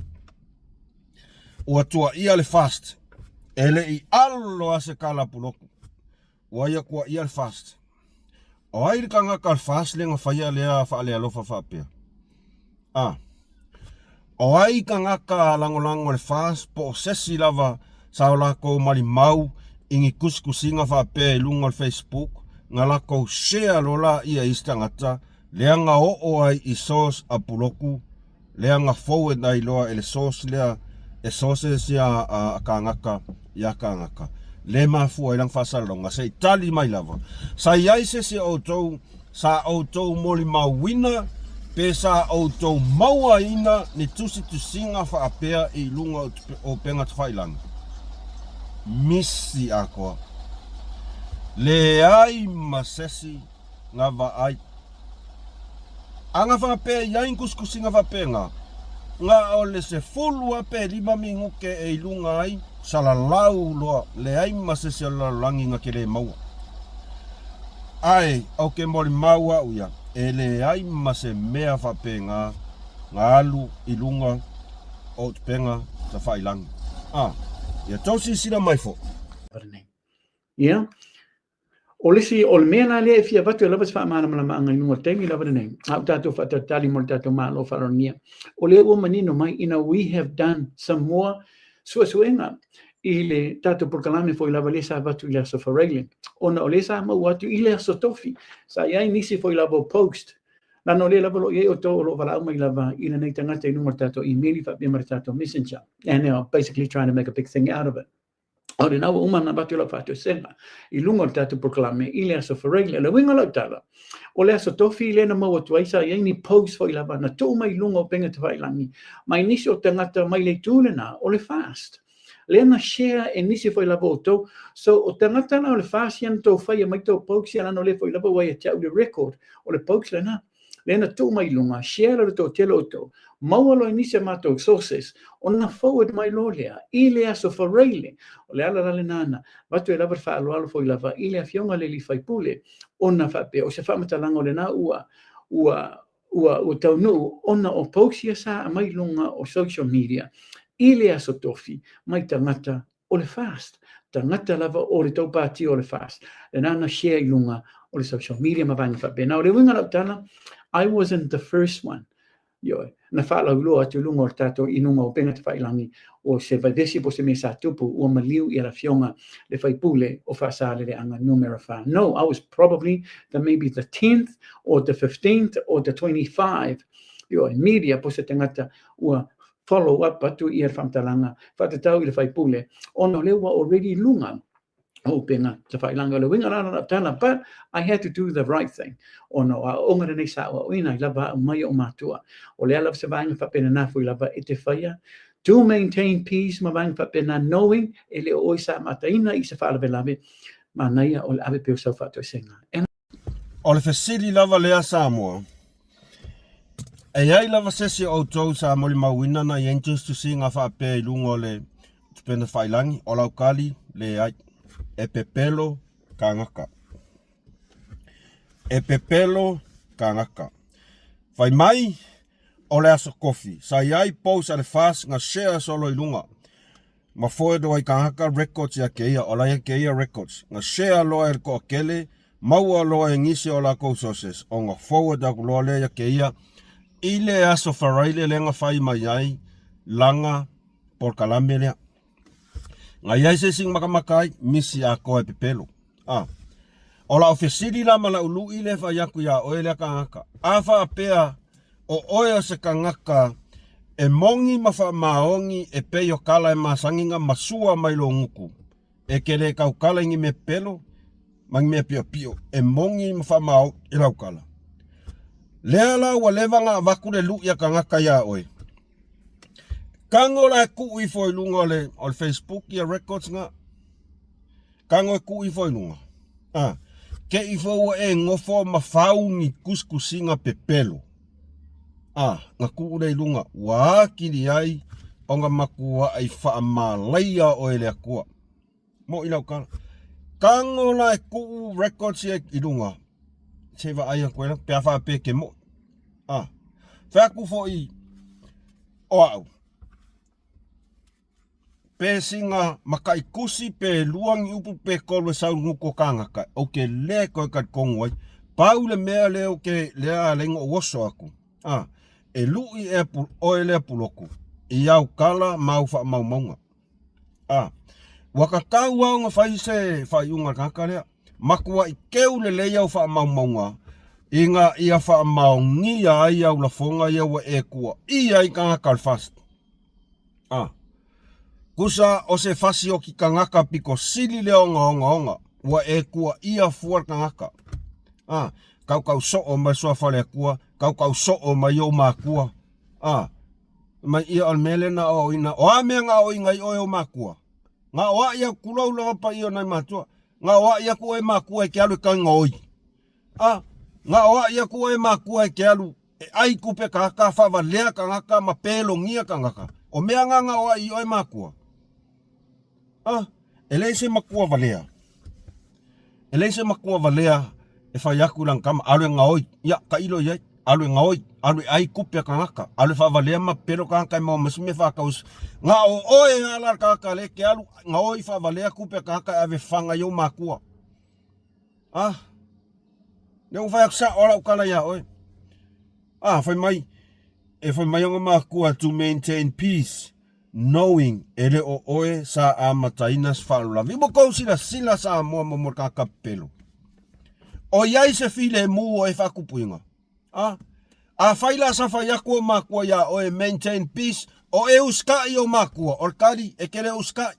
Ua tuaia le FAST, e le i alo a se kalapuloku. Ua ia tuaia le FAST. O ai le tagata o le FAST lea na faia lea faalealofa faapea? A. O ai tagata lagolago o le FAST po o sesi lava sa o latou malimau i ni tusitusiga faapea i luga o le Facebook na latou share loa laia i isi tagata lea na oo ai i source a Puloku lea na forward ai loa e le source lea e sources ia a kānaka ia kānaka le mafua ai lana faasalalauga se i tali mai lava. Sa i ai se isi o outou sa outou molimauina pe sa outou mauaina ni tusitusiga faapea i luga o upega tafailangi? Misi atoa. Leai ma sesi na vaai. A na faapea i ai ni tusitusiga faapena? Na o le 10 a pe 5 minute e i luga ai, salalau loa, leai ma se isi o le lalolagi na te le maua. Ae ou te molimau au ia, e leai ma se mea faapena na alu i luga o upega tafailagi. A, ia tou silasila mai foi. Ia, o le isi, o le mea la lea e fia avatu ai lava se faamalamalamaga i luga o le taimi lava lenei, a o tatou faatalitali mo le tatou Malo faaaloalogia, o lea ua manino mai, you know, we have done some more suesuega i le tatou polokalame foi lava lea sa avatu i le Aso Faraile, ona o lea sa maua atu i le Aso Tofi, sa i ai nisi foi lava o post, leaga o lea lava o lo o i ai outou o lo o valaau mai lava i lenei tagata i luga o le tatou email faapea ma le tatou messenger, and they are basically trying to make a big thing out of it. O lena ua uma ona avatu lau faatoesega i luga o le tatou polokalame i le Aso Faraile. O le uiga o lau tala, o le Aso Tofi lea na maua atu ai, sa i ai ni post foi lava na tuu mai i luga o upega tafailagi mai nisi o tagata mai le itu lena o le FAST. Lea na share e nisi foi lava o outou. So o tagata la o le FAST ia na tou faia mai tou post ia leaga o lea foi lava ua ia te au le record o le post lena. Lea na tuu mai i luga, share loa le toatele o outou, maua loa i nisi a matou sources, ona forward mai loa lea i le Aso Faraile. O le ala la lena na avatu ai lava le faaaloalo foi lava i le Afioga i le alii faipule, ona faapea o se faamatalaga o lena ua ua ua ua taunuu ona o post ia sa aumai i luga o social media i le Aso Tofi mai tagata o le FAST, tagata lava o le tou pati o le FAST, lena na share i luga o le social media ma vaega faapena. O le uiga o lau tala, I wasn't the first one, ioe, na faalauiloa atu i luga o le tatou, i luga o upega tafailagi, o se vevesi po o se mea sa tupu, ua maliu ia le afioga le faipule o Faasaleleaga numera 4. No, I was probably the maybe the 10th or the 15th or the 25, ioe, media po o se tagata ua follow up atu ia le faamatalaga faatatau i le faipule ona o lea ua already i luga o upega tafailagi. O le uiga la o lau tala, but I had to do the right thing ona o aoaoga lenei sa aoaoina ai lava au mai ou matua. O le a lava se vaega faapena foi lava e te faia to maintain peace ma vaega faapena knowing e le o oe sa amataina i se faalavelave, manaia o le ave pea o sau faatoesega. And O le fesili lava lea Samoa, e i ai lava se isi o outou sa molimauina na i ai tusitusiga faapea i luga o le tupena failagi, o lau kali, leai. E pepelo kagaka. E pepelo kagaka. Fai mai, o le aso kofi, sa i ai post a le FAST na share solo i luga. Ma forward loa i kagaka records ia keia, o la ia keia records. Na share loa e le toatele, maua loa e nisi o lakou sources, ona forward aku loa lea ia keia i le aso Faraile lea na fai mai ai lana polokalame lea. Na i ai se isi na makamaka ai, misi atoa e pepelo. A. O lau fesili la ma lau luʻi lea e fai atu iā oe lea kagaka, a faapea o oe o se kagaka e moni ma faamaoni e pei o kala e masani na masua mai lou gutu, e ke le taukala i ni mea pepelo ma ni mea piopio, e moni ma faamaoni i lau kala. Lea la ua leva na avatu le luʻi a kagaka iā oe. Tago la e tuu ifo i luga o le, o le Facebook ia records na. Tago e tuu ifo i luga. A, te i fo ua e nofo ma fau ni tusitusiga pepelo. A, na tuu lea i luga, ua atili ai ona matuaʻi faamalaia oe e le Atua. Moʻi lau tala. Tago la e tuu records ia i luga, se i vaai atu ai la, pe a faapea e te moʻi. A, fai atu foi o au, pe sina makaʻi tusi pe lua ni upu pe tolu e sau i gutu o kānaka, ou te le toe talitonu ai. Pau le mea lea ou te, lea ala ai ona ou oso atu, a, e luʻi ea oe lea puloku i au tala ma au faamaumauga. A, ua tatau lava ona fai se faaiuga a le tagata lea. Matuai keu lelei au faamaumauga ina ia faamaonia ai au lafoga ia ua e tuuaia ai tagata o le FAST. A, tusa o se fasioti tagata pito sili lea ona ogaoga, ua e tuuaia fua le tagata. A, tautau soo mai suafa o le Atua, tautau soo mai ou matua. A, mai ia o le mea lea na aoaoina, o a mea na aoaoina ai oe ou matua? Na aoai aku, tulou lava paia o nai matua, na aoai aku oe matua e te alu e kaga oi. A, na aoai aku oe matua e te alu e ai kupe kaka faavalea kagaka ma pelogia kagaka. O mea agaga o ai i oe makua. Ah, e leai se makua valea. E leai se makua valea e fai aku i lana tama, alu e gaoi, ia, tailo i ai, alu e gaoi, alu e ai kupe a tagata, alu e faavalea ma pepelo tagata e maua mai se mea faatausi. Na o oe lava la le tagata lea e te alu gaoi faavalea kupe a tagata e ave faga i ou matua. Ah, lea ua fai atu sao lava lau tala ia oe. Ah, fai mai, e fai mai ona matua to maintain peace. Knowing e le o oe sa amataina se faalavelave. Ua tou silasila Samoa ma mo le tagata pepelo. O i ai se filemu o e faatupuina? A? Afai la sa fai atu o makua iā oe maintain peace, o e usikai o makua, o le tali, e te le usikai.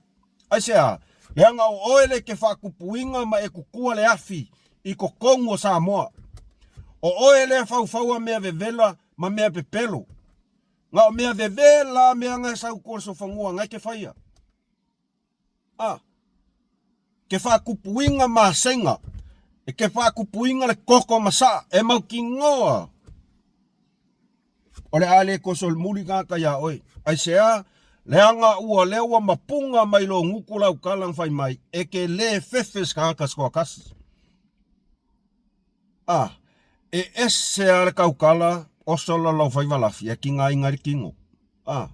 Aisea? Leaga o oe le ke faatupuina ma e tutua le afi i totonu o Samoa. O oe lea faufaua mea vevela ma mea pepelo. Na o mea veve la mea na e sau tua le sofanua na e ke faia. A. Ke whaakupuinga masenga. E ke whaakupuinga le koko ma saa. E mautinoa. O le a le koso le muli gata ia oe. Aisea, leaga ua lea ua mapuga mai lo gutu lau tala na fai mai, e ke le fefe se tagata se toatasi. A, e ese lava le tautala oso la lau faiva lafi e tigaina ai le tino. A,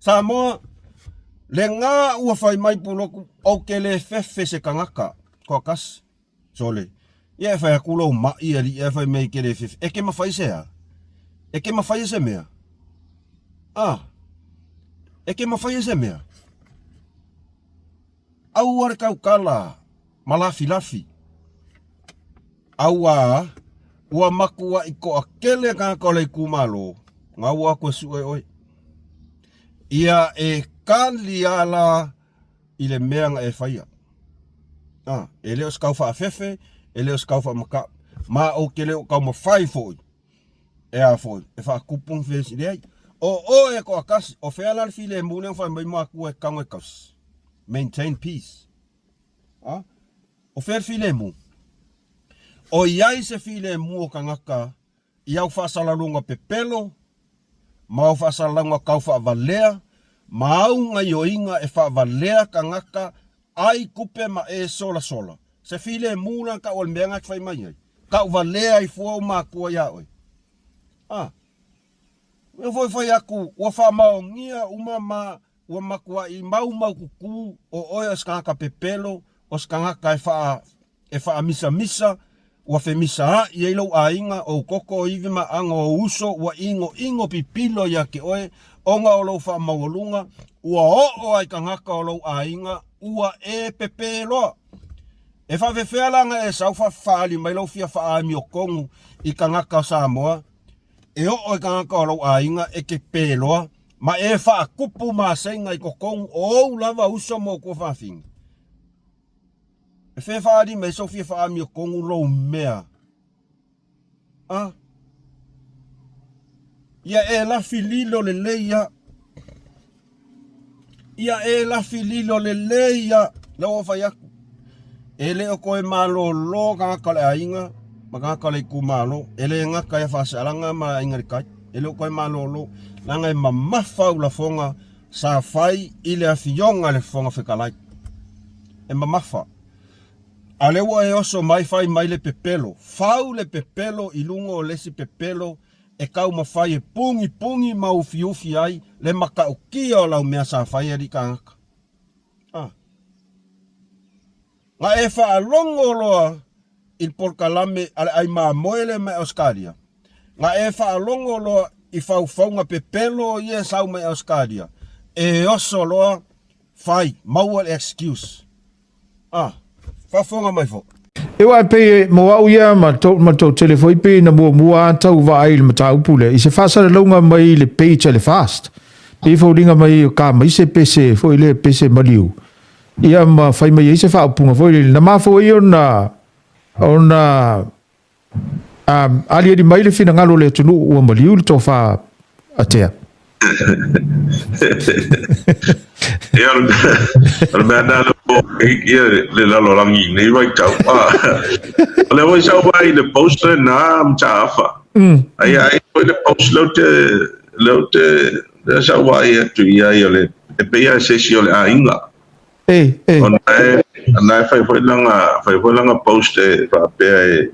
Samoa, lena ua fai mai Pulotu, ou te le fefe se tagata, toatasi. Sole, ia e fai atu lou mai alii ae fai mai e te le fefe. E ke mawhai se a? E ke mawhai e se mea? A, e ke mawhai e se mea? Aua le tautala ma lafilafi. Auā, ua makuaʻi toʻatele tagata o le itumalo, na ua atu e suʻe oe. Ia e kali ala i le mea na e faia. A, e le o se kau faafefe, e le o se kau faamakaʻu. Ma ou te le o taumafai foi, e a foi, e faatupu ni fesi. Leai, o oe e toatasi, o fea la le filemu lea na fai mai matua e tago e tausi? Maintain peace. A, o fea le filemu? O i ai se filemu o tagata i au faasalalauga pepelo, ma au faasalalauga tau faavalea, ma au gaioiga e faavalea tagata ai tupe ma e solasola. Se filemu la tau o le mea na e te fai mai ai. Tau valea ai fua ou matua iā oe. A, ua foi fai atu, ua faamaonia uma ma ua matuaʻi maumaututu o oe o se tagata pepelo, o se tagata e faa, e faamisamisa, ua femisaai ai lou aiga, ou koko, o ivi ma aga, ou uso, ua ʻinoʻino pipilo ia te oe, ona o lou faamaualuga, ua oo ai tagata o lou aiga, ua e pepē loa. E faafefea la na e sau faafaali mai lou fia faaamiotonu i tagata o Samoa, e oo i tagata o lou aiga e te pē loa, ma e faatupu masega i totonu o ou lava uso ma ou tuafafine? E fea faaali mai sou fia faaamiotonu lou mea? A? Ia e lafi lilo lelei a. Ia e lafi lilo lelei a. Lea ua fai atu. E le o toe malōlō tagata o le aiga ma tagata o le itumalo. E le gata ia Faasealaga ma Aiga i le Tai. E le o toe malōlō. Leaga e mamafa au lafoga sa fai i le afioga a le Fofoga Fetalai. E mamafa. A lea ua e oso mai fai mai le pepelo. Fau le pepelo i luga o le isi pepelo e taumafai e pugipugi ma ufiufi ai le matautia o lau mea sa fai e alii tagata. A. Na e faalogo loa i le polokalame a le ai mamoe lea mai Ausetalia, na e faalogo loa i faufauga pepelo ia e sau mai Ausetalia, e oso loa fai, maua le excuse. Ah, faafofoga mai foi. E aua e pei mo au ia ma tou ma tou tele foi pei na muamua a tau vaai i le mataupu lea i se faasalalauga mai le page a le fast. Pei foliga mai o ka mai se pese foi le pese maliu. Ia ma fai mai ai se faaupuga foi lele na mafua ai ona ona aliali mai le finagalo o le atunuu ua maliu le tofa a Tea. Ia, o le mea lena ia le lalolagi i lenei vaitau. O lea foi sa ou vaai i le post lena Mataafa. Ai ai foi le post lea ou te lea ou te lea sa ou vaai atu i ai o le e pei lava se isi o le aiga. E, e. Ona e ona e fai foi lana fai foi lana post e faapea e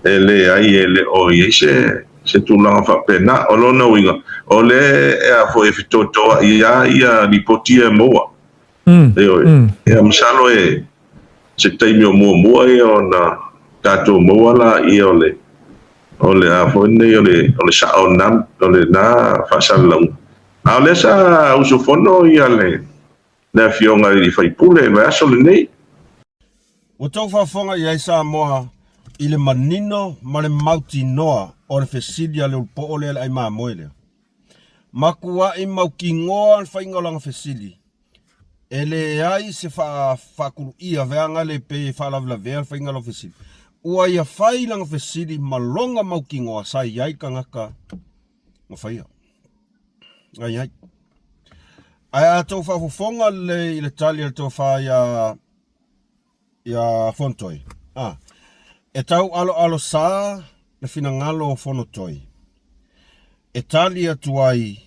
e leai e le o i ai se se tulaga faapena. O lona uiga, o lea e a foi e fetotoai lava ia lipoti ia e maua. Ioe. Ia masalo e se taimi o muamua ia ona tatou maua laia o le o le a foi lenei o le o le sao o lena o lena faasalalauga. A o lea sa usufono ia le le Afioga i le sui usufono i le vaiaso lenei. Ua tou faafofoga i ai Samoa i le manino ma le mautinoa o le fesili a le ulupoo lea le ai mamoe lea. Makuai mautinoa le faiga o lana fesili E leai se faakuluia veaga le pei e faalavelavea le faiga o lau fesili. Ua ia fai lana fesili ma lona mautinoa sa i ai le tagata na faia. Ai ai. Ae a tou faafofoga lelei i le tali a le tofa ia ia Fonotoi, a, e tau aloalo sa le finagalo o Fonotoi e tali atu ai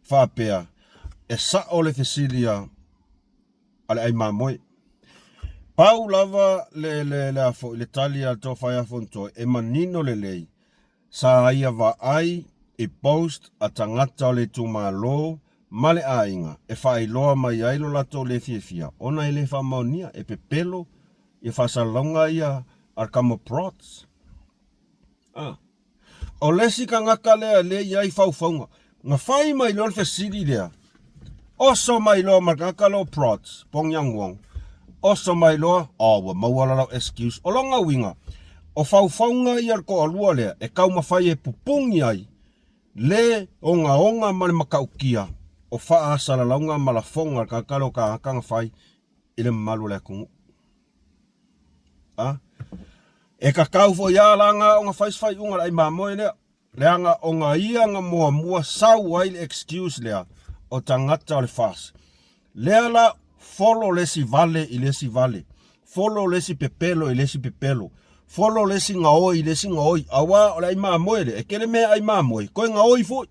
faapea, e sa'o le fesili a le ai mamoe. Pau lava le, le, le, a foi, le tali a le tofa ia Fonotoi e manino lelei, sa ia vaai i post a tagata o le itumalo ma le aiga e faailoa mai ai lo latou le fiafia ona e le faamaonia, e pepelo ia faasalalauga ia a le kama prots. A. O le isi tagata lea lea e i ai faufauga, na fai mai loa le fesili lea, oso mai loa ma le tagata lea o Prods, Pong Yang Wong, oso mai loa, oh, ua maua la lau excuse. O lona uiga, o faufauga ia o le toalua lea e taumafai e pupuni ai le ogaoga ma le matautia o faasalalauga ma lafoga a le tagata lea o tagata na fai i le mamalu o le atunuu. A? E tatau foi a la na ona fai se faaiuga le ai mamoe lea. Leaga ona ia na muamua sau ai le excuse lea o tagata o le FAST. Lea la follow le isi vale i le isi vale. Follow le isi pepelo i le isi pepelo. Follow le isi gaoi i le isi gaoi. Aua o le ai mamoe lea, e tele mea ai mamoe, toe gaoi foi.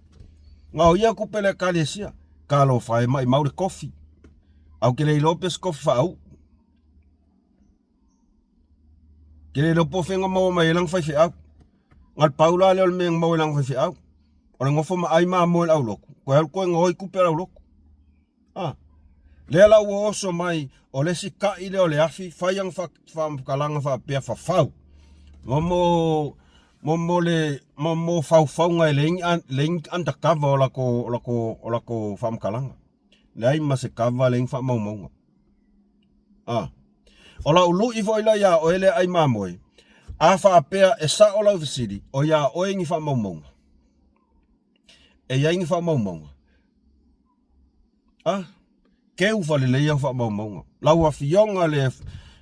Gaoia tupe le ekalesia. Talofa e maimau le kofi. Ae ou te le iloa pe se kofi faauu. Ke le iloa po o fea na maua mai ai lana faifeau. Na o le pau la lea o le mea na maua i lana faifeau. O le nofo ma ai mamoe i le aulotu, toe alu toe gaoi tupe a le aulotu. A. Lea la ua oso mai, o le isi kai lea o le afi, fai ana faamatalaga faapea fafau. Ma mo mo mo le mo mo faufauga e leai ni undercover o latou o latou o latou faamatalaga. Leai ma se kava, leai ni faamaumauga. A. O lau lui foi la iā oe lea ai mamoe, a faapea e sa'o lau fesili, o iā oe ni faamaumauga? E i ai ni faamaumauga? A. Keu falelei au faamaumauga. Lau Afioga le,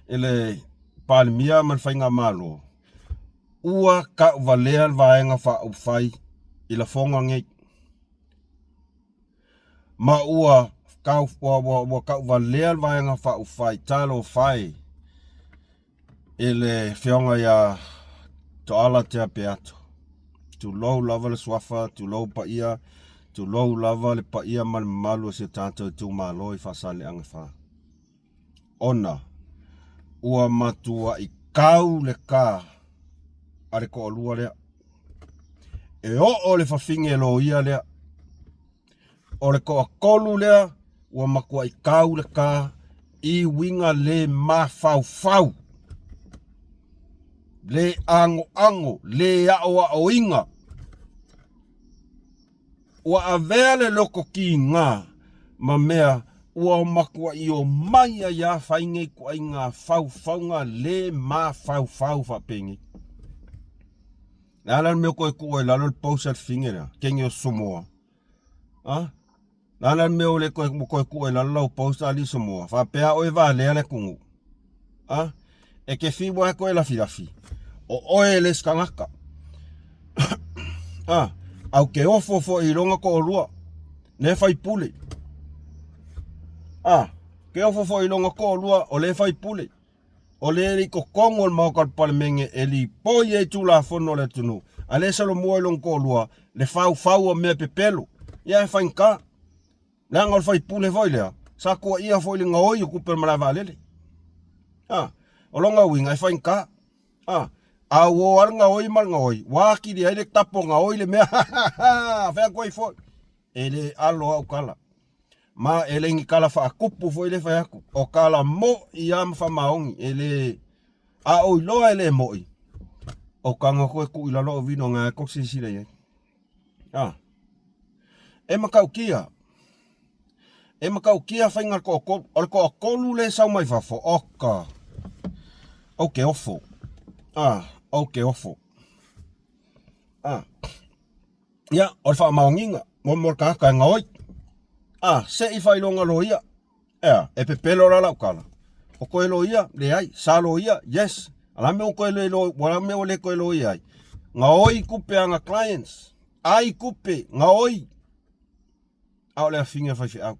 le Palemia ma le Faigamalo, ua tauvalea le Vaega Faaupufai i lafoga nei. Ma ua, kau, ua, ua, ua tauvalea le Vaega Faaupufai, talofa e, i le Afioga ia Toala Tea Peato. Tulou lava le suafa, tulou paia, tulou lava le paia ma le mamalu o si o tatou itumalo i Faasaleleaga 4. Ona ua matuai kau le ka a le toalua lea. E oo le fafine loia lea. O le toatolu lea ua matuai kau le ka i uiga le mafaufau, le agoago, le aoaoina. Ua avea le loto kiga ma mea ua matuai omai ai lava fai nei ituaiga faufauga le mafaufau faapenei. Le a la le mea ua toe tuu ai i lalo le post a le fafine lea, kene o Samoa? A? Le a la le mea ua le toe, ua toe tuu ai i lalo lau post a alii Samoa? Faapea oe e valea le atunuu. A? E te fiu lava toe lafilafi, o oe le isi tagata. A? Ae ou te ofo foi i lona toalua, lea e faipule. A? Te ofo foi i lona toalua o lea e faipule. O lea e i totonu o le Maota o le Palemene e lipoi ai Tulafono a le atunuu. A lea e solomua i lona toalua le faufau o mea pepelo. Ia e faigata. Leaga o le faipule foi lea, sa tuuaia foi i le gaoi o tupe o le malae vaalele. A, o lona uiga e faigata. A, a ua o lava le gaoi ma le gaoi, ua atili ai le tapo gaoi le mea. Fai atu ai foi, e le alo au tala. Ma e le ni tala faatupu foi le fai atu. O tala moi lava ma faamaoni, e le... A ou iloa e le moi, o tago atu e tuu i lalo au vino na e tou silasila i ai. A, e matautia, e matautia faiga o le toatolu. O le toatolu lea e sau mai fafo, oka, ou te ofo. A, ou te ofo. A, ia, o le faamaoniga, mo mo le tagata e gaoi. A, se i faailoga loia. Ea, e pepelo la lau tala. O koe loia, leai. Sa loia, yes. A la mea o koe le lo, ua la mea o le koe loia ai. Gaoi kupe a nga clients. Ai kupe, gaoi. A o le afiga e faifeau.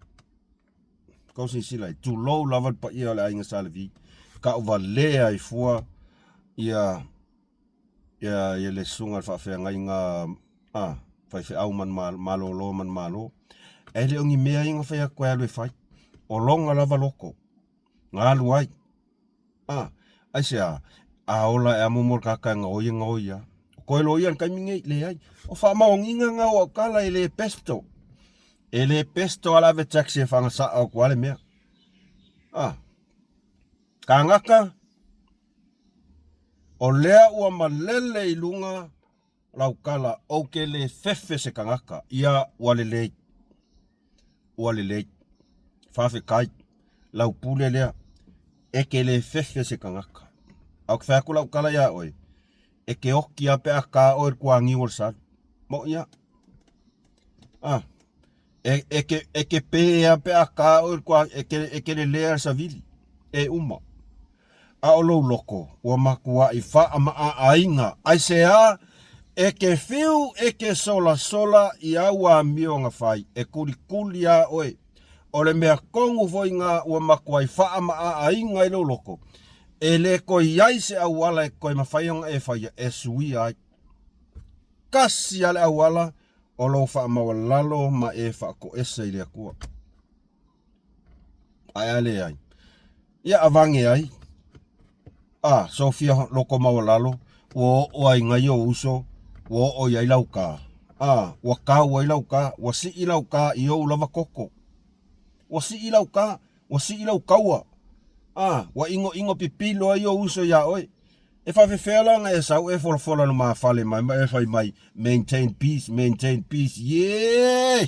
Kou silasila ai, tulou lava le paia o le aiga Sa Levi. Ka ou valea ai fua ia ia ia le susuga i le faafeagaiga a faifeau manmalolo manumalo. E le o ni mea ia na fai atu e alu e fai. O lona lava loto na alu ai. A, aisea? A ola e amomo le tagata e gaoi e gaoi lava. O koe loia i le taimi nei, leai. O faamaoniga na o au tala e le pesto. E le pesto a le ave taxi e fagasaa atu lava le mea. A, tagata, o lea ua malele i luga lau tala, ou te le fefe se tagata, ia ua lelei, ua lelei. Faafetai, lau pule lea, e te le fefe se tagata. A ou te fai atu lau tala ia oe, e te oti lava pe a ta oe i le tuaniu o le salu. Moʻi lava. Ah, e, e, ke, e ke pē lava pe a ta oe i le tuaniu, e te, e te lelea le savili, e uma. A o lou loko, ua matuaʻi faaʻamaʻaʻaiga. Aisea? E ke fiu, e ke solasola i au amioga fai, e kulikuli lava oe. O le mea tonu foi na ua matuai faaʻamaʻaʻaiga i lou loko, e le toe i ai se auala e toe mafai ona e faia e suia ai. Tasi lava le auala o lou faamaualalo ma e faatoese i le Atua. Ae a leai. Ia avane ai. A, Sofia loko maualalo, ua oo ai nai ou uso, ua oo i ai lau kā. A, ua kau ai lau kā, ua sii lau kā i ou lava koko. Ua sii lau kā, ua sii lau kaua. A, ua ʻinoʻino pipilo ai ou uso iā ʻoe. E faafefea la ona e sau e folafola lumafale mai ma e fai mai, maintain peace, maintain peace, yeah!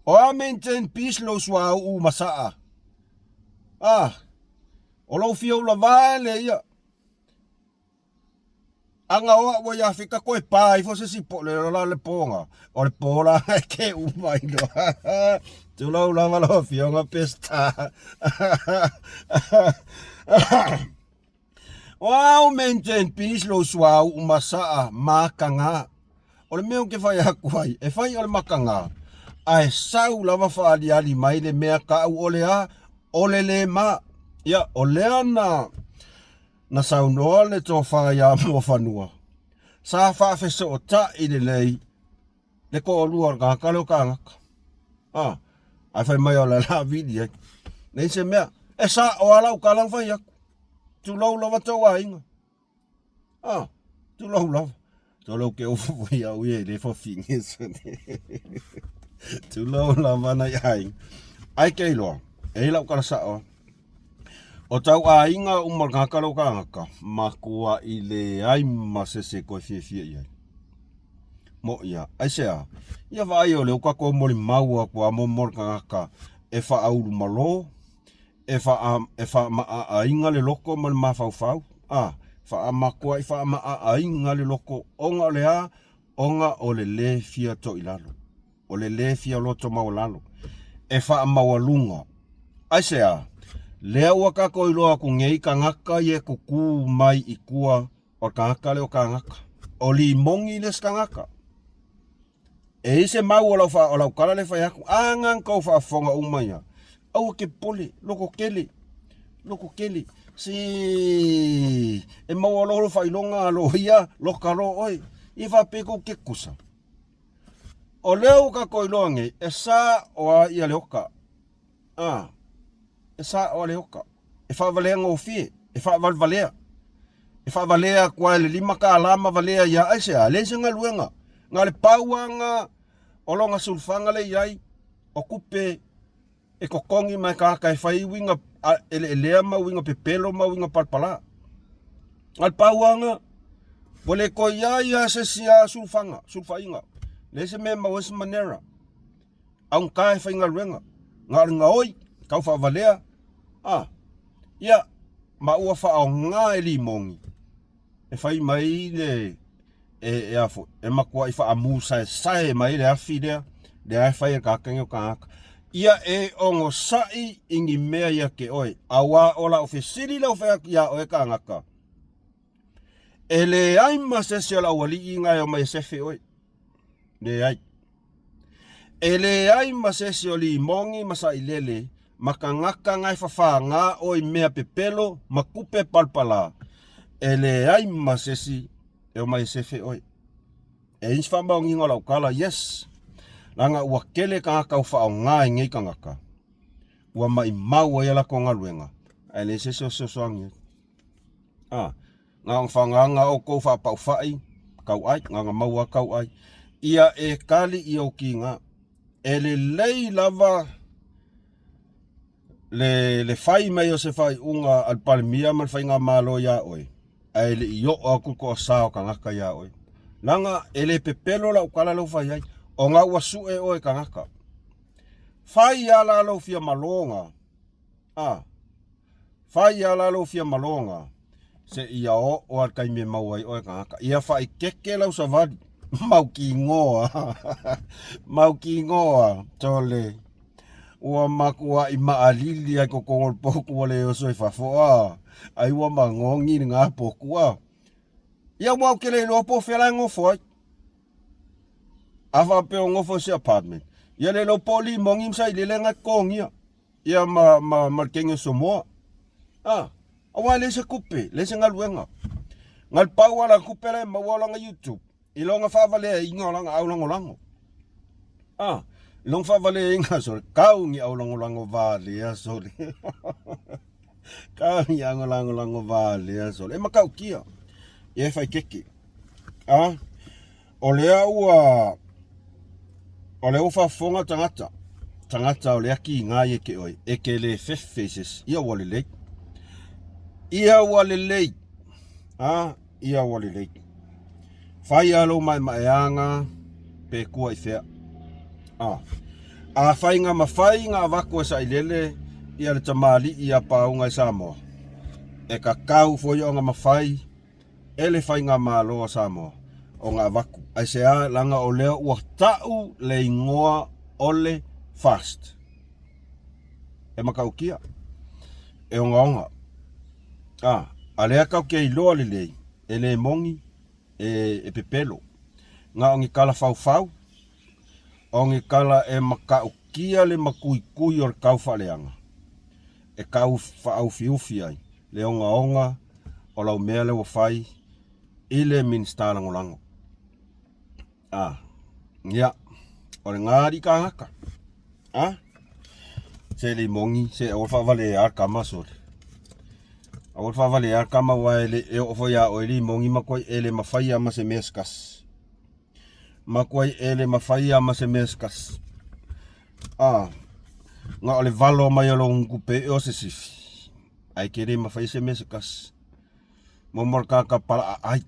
O a maintain peace lou suauu ma saa. Ah, o lou fia ula vae ia. Aga o ua ia fika koe pa ifo se si po le la le ponga. O le po la e ke uma i no. Tulou lava lau afioga Peseta. O au maintain peace lou suauu ma saa makaga. O le mea ou te fai atu ai, e fai o le makaga, ae sau lava faaliali mai le mea taʻu o le a, o le le ma. Ia, o lea na, na saunoa le tofa iā Muafanua, sa faafesootai lelei le toalua o le tagata lea o tagata. A, ae fai mai o le la vili ai. Leai se mea, e sao lava lau tala na fai atu. Tulou lava tou aiga. A, tulou lava. Tulou ke ofo foi au e le fafine sone. Tulou lava nai aiga. Ai ke iloa, e i lau tala sao. O tau aiga uma le tagata lea o tagata, matuai leai ma se isi e toe fiafia i ai. Moʻi lava. Aisea? Ia vaai o lea ua tatou molimau atu lava mo le tagata e faaulumalo, e e faamaʻaʻaiga le loto ma le mafaufau, a, faamatuai faamaʻaʻaiga le loto ona o le a? Ona o le lē fia toilalo. O le lē fia loto maualalo e faamaualuga. Aisea? Lea ua tatou iloa atu nei tagata ia e tutū mai i tua o le tagata lea o tagata. O limoni le isi tagata. E i ai se mau o lau, o lau tala lea e fai atu, a na na tou faafofoga uma ia, aua ke popole, loko tele, loko tele. Si e maua loa lou faailoga a loia loka loa oe. Ia faapea kou kekusa. O lea ua tatou iloa nei, e sa oa ia le oka. A, e sa oa le oka. E faavalea gofie, e faavalevalea. E faavalea atu ai le $5 ma valea ia aisea, leai se galuega. Na o le pau lava o lona sulufaga lea e i ai, o tupe e totogi mai tagata e fai uiga eleelea ma uiga pepelo ma uiga palapala. A o le pau lava lena, ua le toe i ai lava se isi lava sulufaga, sulufaiga, leai se mea e maua ai se manera, augata e faigaluega, na o le gaoi, tau faavalea, a, ia, ma ua faaaoga e limoni e fai mai le e, e a foi, e matuai faamusaesae mai le afi lea, lea e fai e tagata nei o tagata. Ia e onosai i ni mea ia te oe, auā o lau fesili lau fai atu iā oe tagata, e leai ma se isi o le aualii na e omai e sefe oe. Leai. E leai ma se isi o limoni ma sailele ma tagata na e fafāgā oe i mea pepelo ma tupe palapala, e leai ma se isi e omai e sefe oe. E i ai se faamaoniga o lau tala, yes, leaga ua tele tagata ua faaaoga i nei tagata, ua maimau ai a latou galuega, ae leai se isi o fesoasoani ai. A, na ona faagaga outou faapaufai tauai, na ona maua tauai. Ia e tali i ou tiga, e lelei lava le, le fai mai o se faaiuga a le Palemia ma le Faigamalo iā oe, ae le i oo atu le toasa o tagata iā oe. Leaga e le pepelo lau tala lea ua fai ai, ona ua sue oe e tagata. Fai lava la lou fia maloga, a, Fai a la lou fia maloga, seia oo a le taimi e maua ai oe tagata. Ia faaikeke lau savali, mautinoa, mautinoa, sole. Ua matuai maʻalili ai totonu o le potu ua le oso i fafo, a, ai ua magogi lena potu, a. Ia ua ou te le iloa po o fea la e nofo ai. A faapea o nofo i se apartment, ia le iloa po o limogi ma sailele na e totogia. Ia ma, ma, ma le kenge Samoa. Ah, aua e leai se tupe, leai se galuega. Na le pau lava la tupe la e maua o lana YouTube, i lona faavaleaina o lana aulagolago. Ah, i lona faavaleaina, sole, kau ni aulagolago valea, sole. Kau ni aulagolago valea, sole. E matautia, ia e faikeke. Ah, O lea ua o lea ua faafofoga tagata tagata o lea kiga ia ke oe e ke le fefe i se isi ia ua lelei ia ua lelei a ia ua lelei fai a lou maemaeaga pe kua i fea a a fai nga mafai nga avatu e sailele ia le tamalii ia pauga i Samoa e kakau foi ona mafai e le Faigamalo a Samoa ona avatu. Aisea? Leaga o lea ua tau le igoa o le FAST. E matautia, e ogaoga. A, a lea tatou te iloa lelei, e le moni, e, e pepelo. Na o ni tala faufau, o ni tala e matautia le matuitui o le tau faaleaga, e tau faaufiufi ai le ogaoga o lau mea lea ua fai i le Minisita Lagolago. A, ia, o lena alii kāgaka. A, se le moni, se aua le faavalea le tama sole. Aua le faavalea le tama aua e le e oo foi ia oe limoni matua e le mafai lava ma se mea se tasi. Matua e le mafai lava ma se mea se tasi. A, na o le valo mai o lou gutupe o se sifi. Ae ke le mafai se mea se tasi. Mo le tagata palaaai.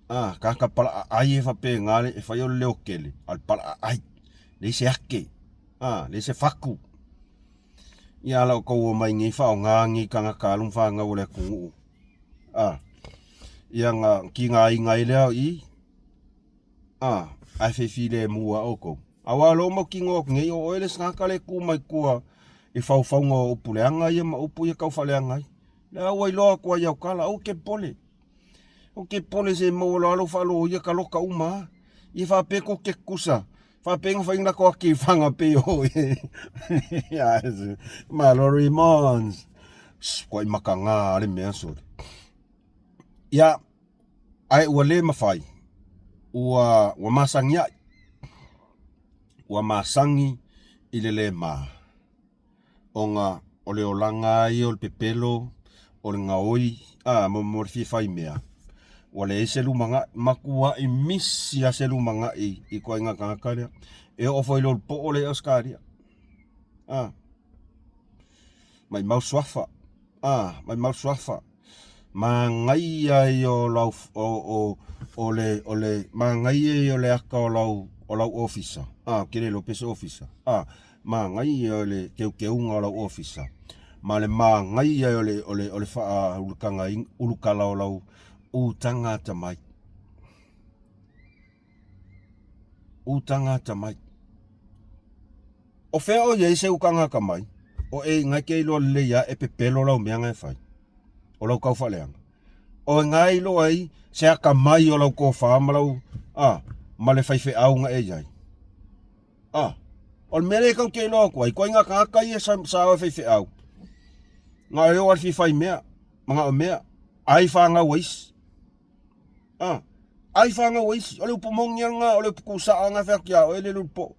A, tagata palaaai e faapena le e fai o le leo tele, a o le palaaai. Leai se ake. A, leai se fatu. Ia la outou omai nei faaaoga nei tagata alo ma fanau o le atunuu. A, ia na tigaina ai lea i A, ae fia filemu lava outou. Aua o lea ua mautinoa atu nei, o oe le isi tagata lea e tu mai tua i faufauga o upu leaga ia ma upu ia tau faaleaga ai. Lea ua iloa atu ai i au tala, aua e te popole. Aua e te popole se i maua loa lou faaloia taloka uma lava. Ia faapea tou te tutusa, faapea na fai ni latou ati i faga pei o oe. Malo Raymond. Kuai makaga le mea sole. Ia, ae ua le mafai, ua, ua masagi ai. Ua masagi i le le ma. Ona o le olaga ia o le pepelo, o le gaoi, a, mo, mo le fia fai mea. Ua leai se lumanai, matuai misi lava se lumanai i ituaiga tagata lea. E oo foi i le ulupo'o lea i Ausetalia. A, maimau suafa, a, maimau suafa. Manaia ia o lau, o, o, o le, o le, manaia ia o le ata o lau, o lau ofisa. A, ou te le iloa pe se ofisa. A, manaia o le teuteuga o lau ofisa. Ma le manaia o le, o le, o le faaulutaga, ulukala o lau utaga atamai. Utaga atamai. O fea o i ai se utaga atamai? O e inga e te iloa lelei lava e pepelo lau mea na e fai. O lau taufaaleaga. O inga e iloa ai se atamai o lau tofa ma lau, a, ma le faifeau na e i ai. A, o le mea lea tatou te iloa atu ai, ituaiga tagata ia sa, sa o e faifeau. Na o e o lava i le fia fai mea, manao mea, ai fanau a isi. A, ai fanau a isi. O le upu moni lava lena, o le upu tuusa'a lena e fai atu ia oe le lulupo'o.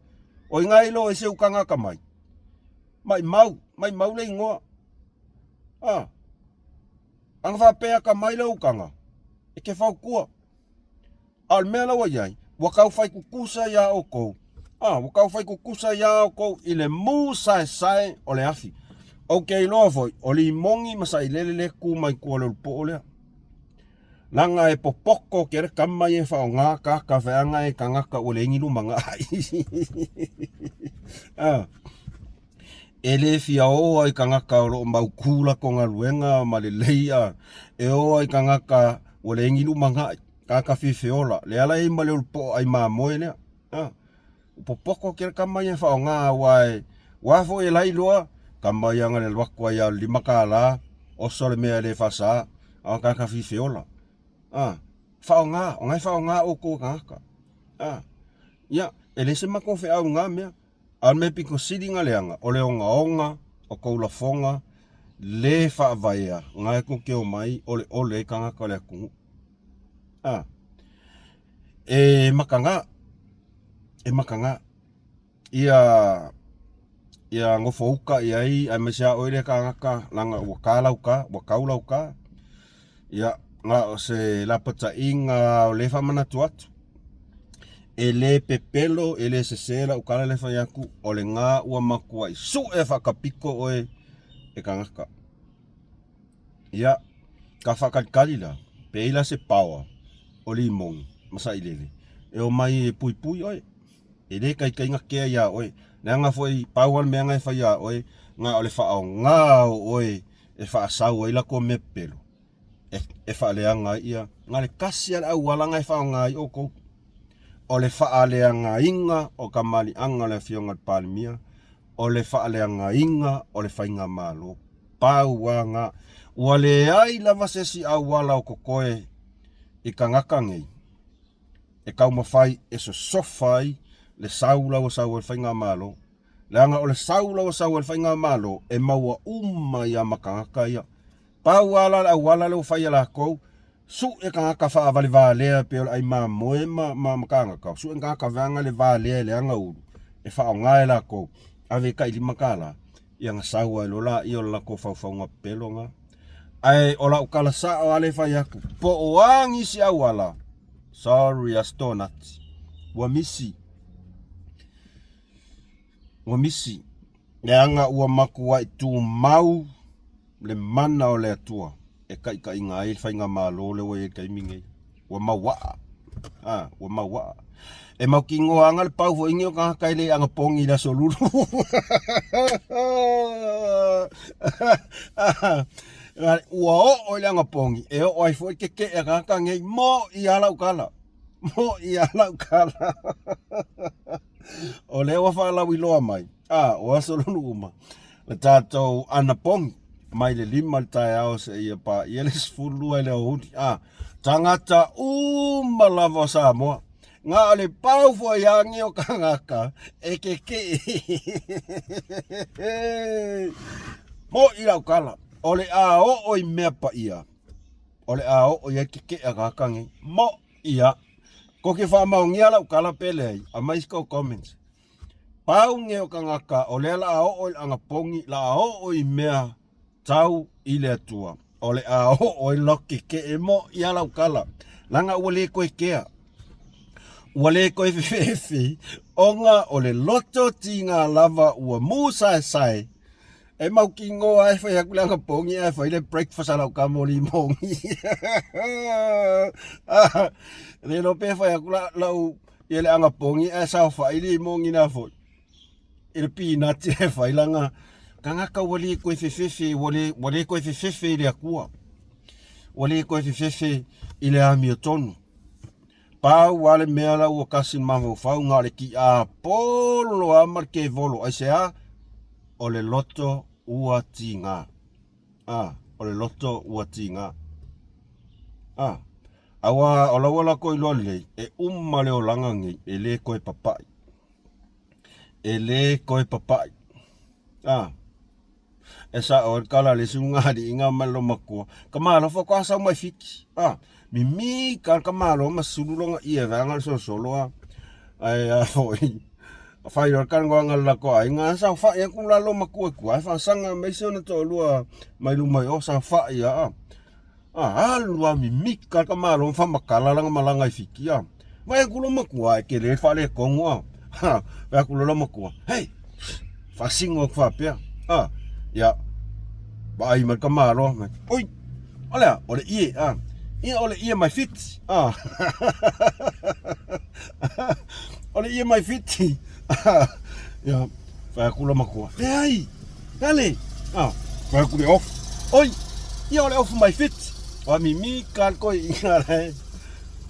O i ina e iloa ai se uta atamai? Maimau, maimau le igoa. A, ana faapea e atamai lau utaga, e te fautua. A o le mea la ua i ai, ua tau fai tutusa iā outou, a, ua tau fai tutusa iā outou i le mu saesae o le afi. Ou te iloa foi, o limoni ma sailele lea e tu mai tua o le ulupoo lea. Leaga e popoto tele tama ia e faaaoga kaka feaga e tagata ua leai ni lumanai. A, e le fia o ai tagata o lo o mautu latou galuega ma lelei a, e o ai tagata ua leai ni lumanai. Tagata fiafiola, lea la e i ai ma le ulupoo ai mamoe lea. A, popoto tele tama ia e faaaoga aua e, ua foi e la iloa, tama ia na le alu atu ai lava o le $5, oso le mea e le faasa, a o tagata fiafiola. A, faaaoga, o na e faaaoga outou tagata. A, ia, e leai se matou feau i na mea. A o le mea pito sili ona leaga, o le ogaoga o kou lafoga le faavaea na e tou te omai oleole ai tagata o le atunuu. A, e makaga, e makaga ia ia nofouka i ai aemaise lava oe lea tagata leaga ua ta lau ta, ua tau lau ta. Ia, na o se lapataiga o lea e faamanatu atu, e le pepelo, e le sese lau tala lea e fai atu, o lena ua matuai sue faatapito oe e tagata. Ia, ka faatalitali la, pe i ai la se paoa o limoni ma sailele e omai e puipui oe. E le taitai na kea iā oe. Leaga foi, pau lava le mea na e fai iā oe, na o le faaaoga o oe e faasau ai latou mea pepelo, e, e faaleaga ai ia. Na le tasi lava le auala na e faaaoga ai outou, o le faaleagaina o kamaliaga o le Afioga i le Palemia, o le faaleagaina o le faigamalo. Pau lava na. Ua leai lava se isi auala o totoe i tagata nei e taumafai e sosofa ai le sau la ua sau ai le faigamalo. Leaga o le sau la ua sau ai le faigamalo e maua uma ai lava ma tagata ia. Pau lava la le auala lea ua fai e latou, sue tagata faavalevalea e pei o le ai mamoe ma, ma, ma tagata, sue tagata vaega le valea e leaga ulu, e faaaoga e latou, ave tai $5, ia ona sau ai loa lea o le latou faufauga pepelo lena. Ae o lau tala sao lava lea e fai atu, po o a nisi auala, sorry Astonati, ua misi, ua misi, leaga ua matuai tumau le mana o le Atua e taitaiga ai le faigamalo lea ua i ai i le taimi lenei. Ua mauaa. A, ua mauaa. E mautinoa ana le pau foi nei o tagata e le anapogi i le aso lulu. Ua oo i le anapogi, e oo ai foi le tetee a tagata nei, mo'i lava lau tala, mo'i lava lau tala. O lea ua faalauiloa mai, a, o aso lulu uma, le tatou anapogi mai le 5 i le taeao seia paia le 12 i le aoauli. A, tagata uma lava o Samoa, na o le pau foi agi o tagata e tetee. Mo'i lau tala. O le a oo i mea paia, o le a oo i ai kekeʻa kāka nei. Mo ia, ko ke faamaonia lau kala pe leai, aumai se kou comments. Pau nei o kangaka o lea la a oo i le anapogi, la a oo i mea tau i le Atua, o le a oo ai lau kekeʻe mo ia lau kala, leaga ua le koe kea. Ua le koe fefefe, ona o le loto tiga lava ua musaesae, e mautinoa e fai atu le anapogi ae fai le breakfast a lau tama o limogi. Le iloa pe fai atu lau ia le anapogi ae saofai limogi na foi i le pinati e fai lana tagata ua le toe fefefe ua le ua le toe fefefe i le Atua ua le toe fefefe i le amiotonu. Pau lava le mea la ua tasi le mafaufau na o le tiapolo lava ma le kevolo aisea? O le loto ua tiga. A, o le loto ua tiga. A, aua o lau ala koe iloa lelei, e uma le olaga nei, e le toe papai. E le toe papai. A, e sao ai le kala a le isi ulugalii ma le lomatua, ka malo faatoa sau mai Fiti. A, mimi ka ka malo ma sulu lona ie vaega le solosolo a. Ae a foi, fai loa le talanoaga a le latou aiga, a saofai atu la lomatua i tua, ae faasaga mai si ona toalua mai luma i o, saofai lava. A alu lava mimita le tamaloa ma faamatala lana malaga i Fiti a. Vaai atu lou matua e tele le faaletonu a. Vaai atu loa lau matua, hei, faasino atu faapea. A, ia, vaai mai le tamaloa, mai, oi, o le a? O le ie a. Ia o le ie mai Fiti a. O le ie mai Fiti. Ia, fai atu lau matua, leai, Dale! Ah, fai atu le ofu. Oi! Ia o le ofu mai Fiti. Ua mimika le toeaina la e.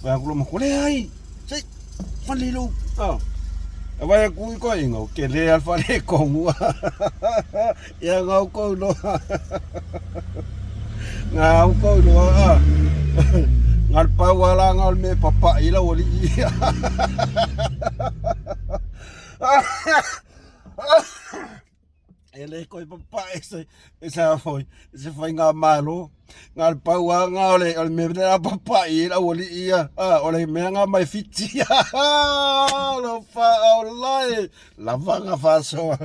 Fai atu lou matua, leai! Se i, fale lou. Ah. E vaai atu i toeaina, ua tele lava le faaletonu. Ia na outou iloa. Na outou iloa. Ah. Na o le pau lava la na o le mea e papai ai lau alii. E le koe papae se e se foi se faigamalo na o le pau lava na o le o le mea lea papae ai le aualii ia a o le mea na mai Fiti alofa ola e lava na faasoa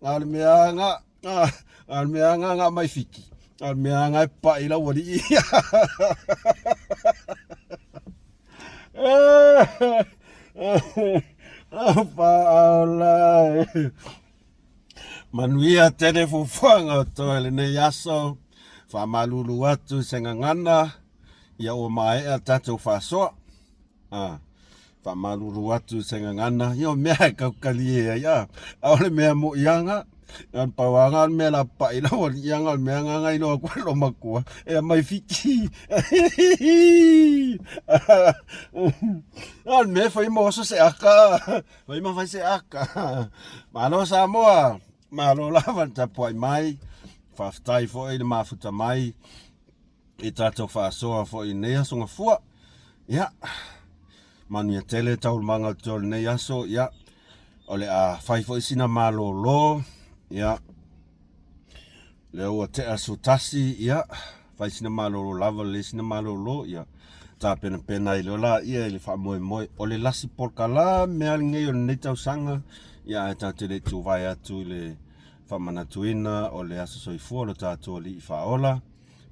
na o le mea na na o le mea na na mai Fiti na o le mea na e papae ai le aualii Faaola e. Manuia tele fuafuaga o toe lenei aso. Faamalulu atu i se gagana ia ua maea tatou faasoa. Ah, faamalulu atu i se gagana ia o mea e tautalie ai. Ah, a o le mea moʻiaga Na le pau lava le mea lapapai lau alii aga o le mea lena na iloa atu ai lou matua e aumai Fiti. A o le mea e fai ma oso se aka, fai ma fai se aka. Malo Samoa, malo lava le tapuai mai, faafetai foi le mafuta mai i tatou faasoa foi i lenei aso Gafua. Ia, manuia tele taualumaga o le o lenei aso, ia, o le a fai foi sina malolo, ia, lea ua tea 11, ia, fai sina malolo lava lelei sina malolo, ia, tapenapena ai loa laia i le faamoemoe o le lasi polokalame lava lenei o lenei tausaga, ia, ae tatou te le i tuvae atu i le faamanatuina o le aso soifua o lo tatou Alii Faaola.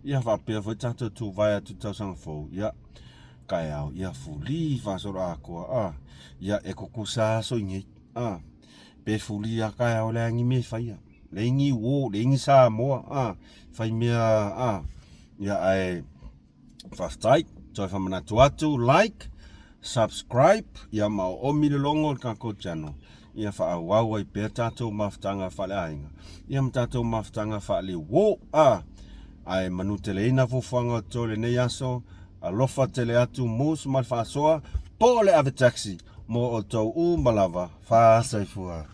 Ia faapea foi tatou tuvae atu i le tausaga fou, ia taeao, ia fuli faasoloatoa, a, ia e tutusa aso i nei, a, pe fuli lava taeao leai ni mea e faia, leai ni uo, leai ni Samoa, a, fai mea, a, ia ae faafetai, toe faamanatu atu, like, subscribe, ia ma oomi le logo o le tatou channel, ia faaauau ai pea tatou mafutaga faaleaiga, ia ma tatou mafutaga faale-uo, a, ae manuteleina fuafuaga o totoe i lenei aso, alofa tele atu Moose ma le faasoa, po o le ave taxi mo outou uma lava, faasoifua.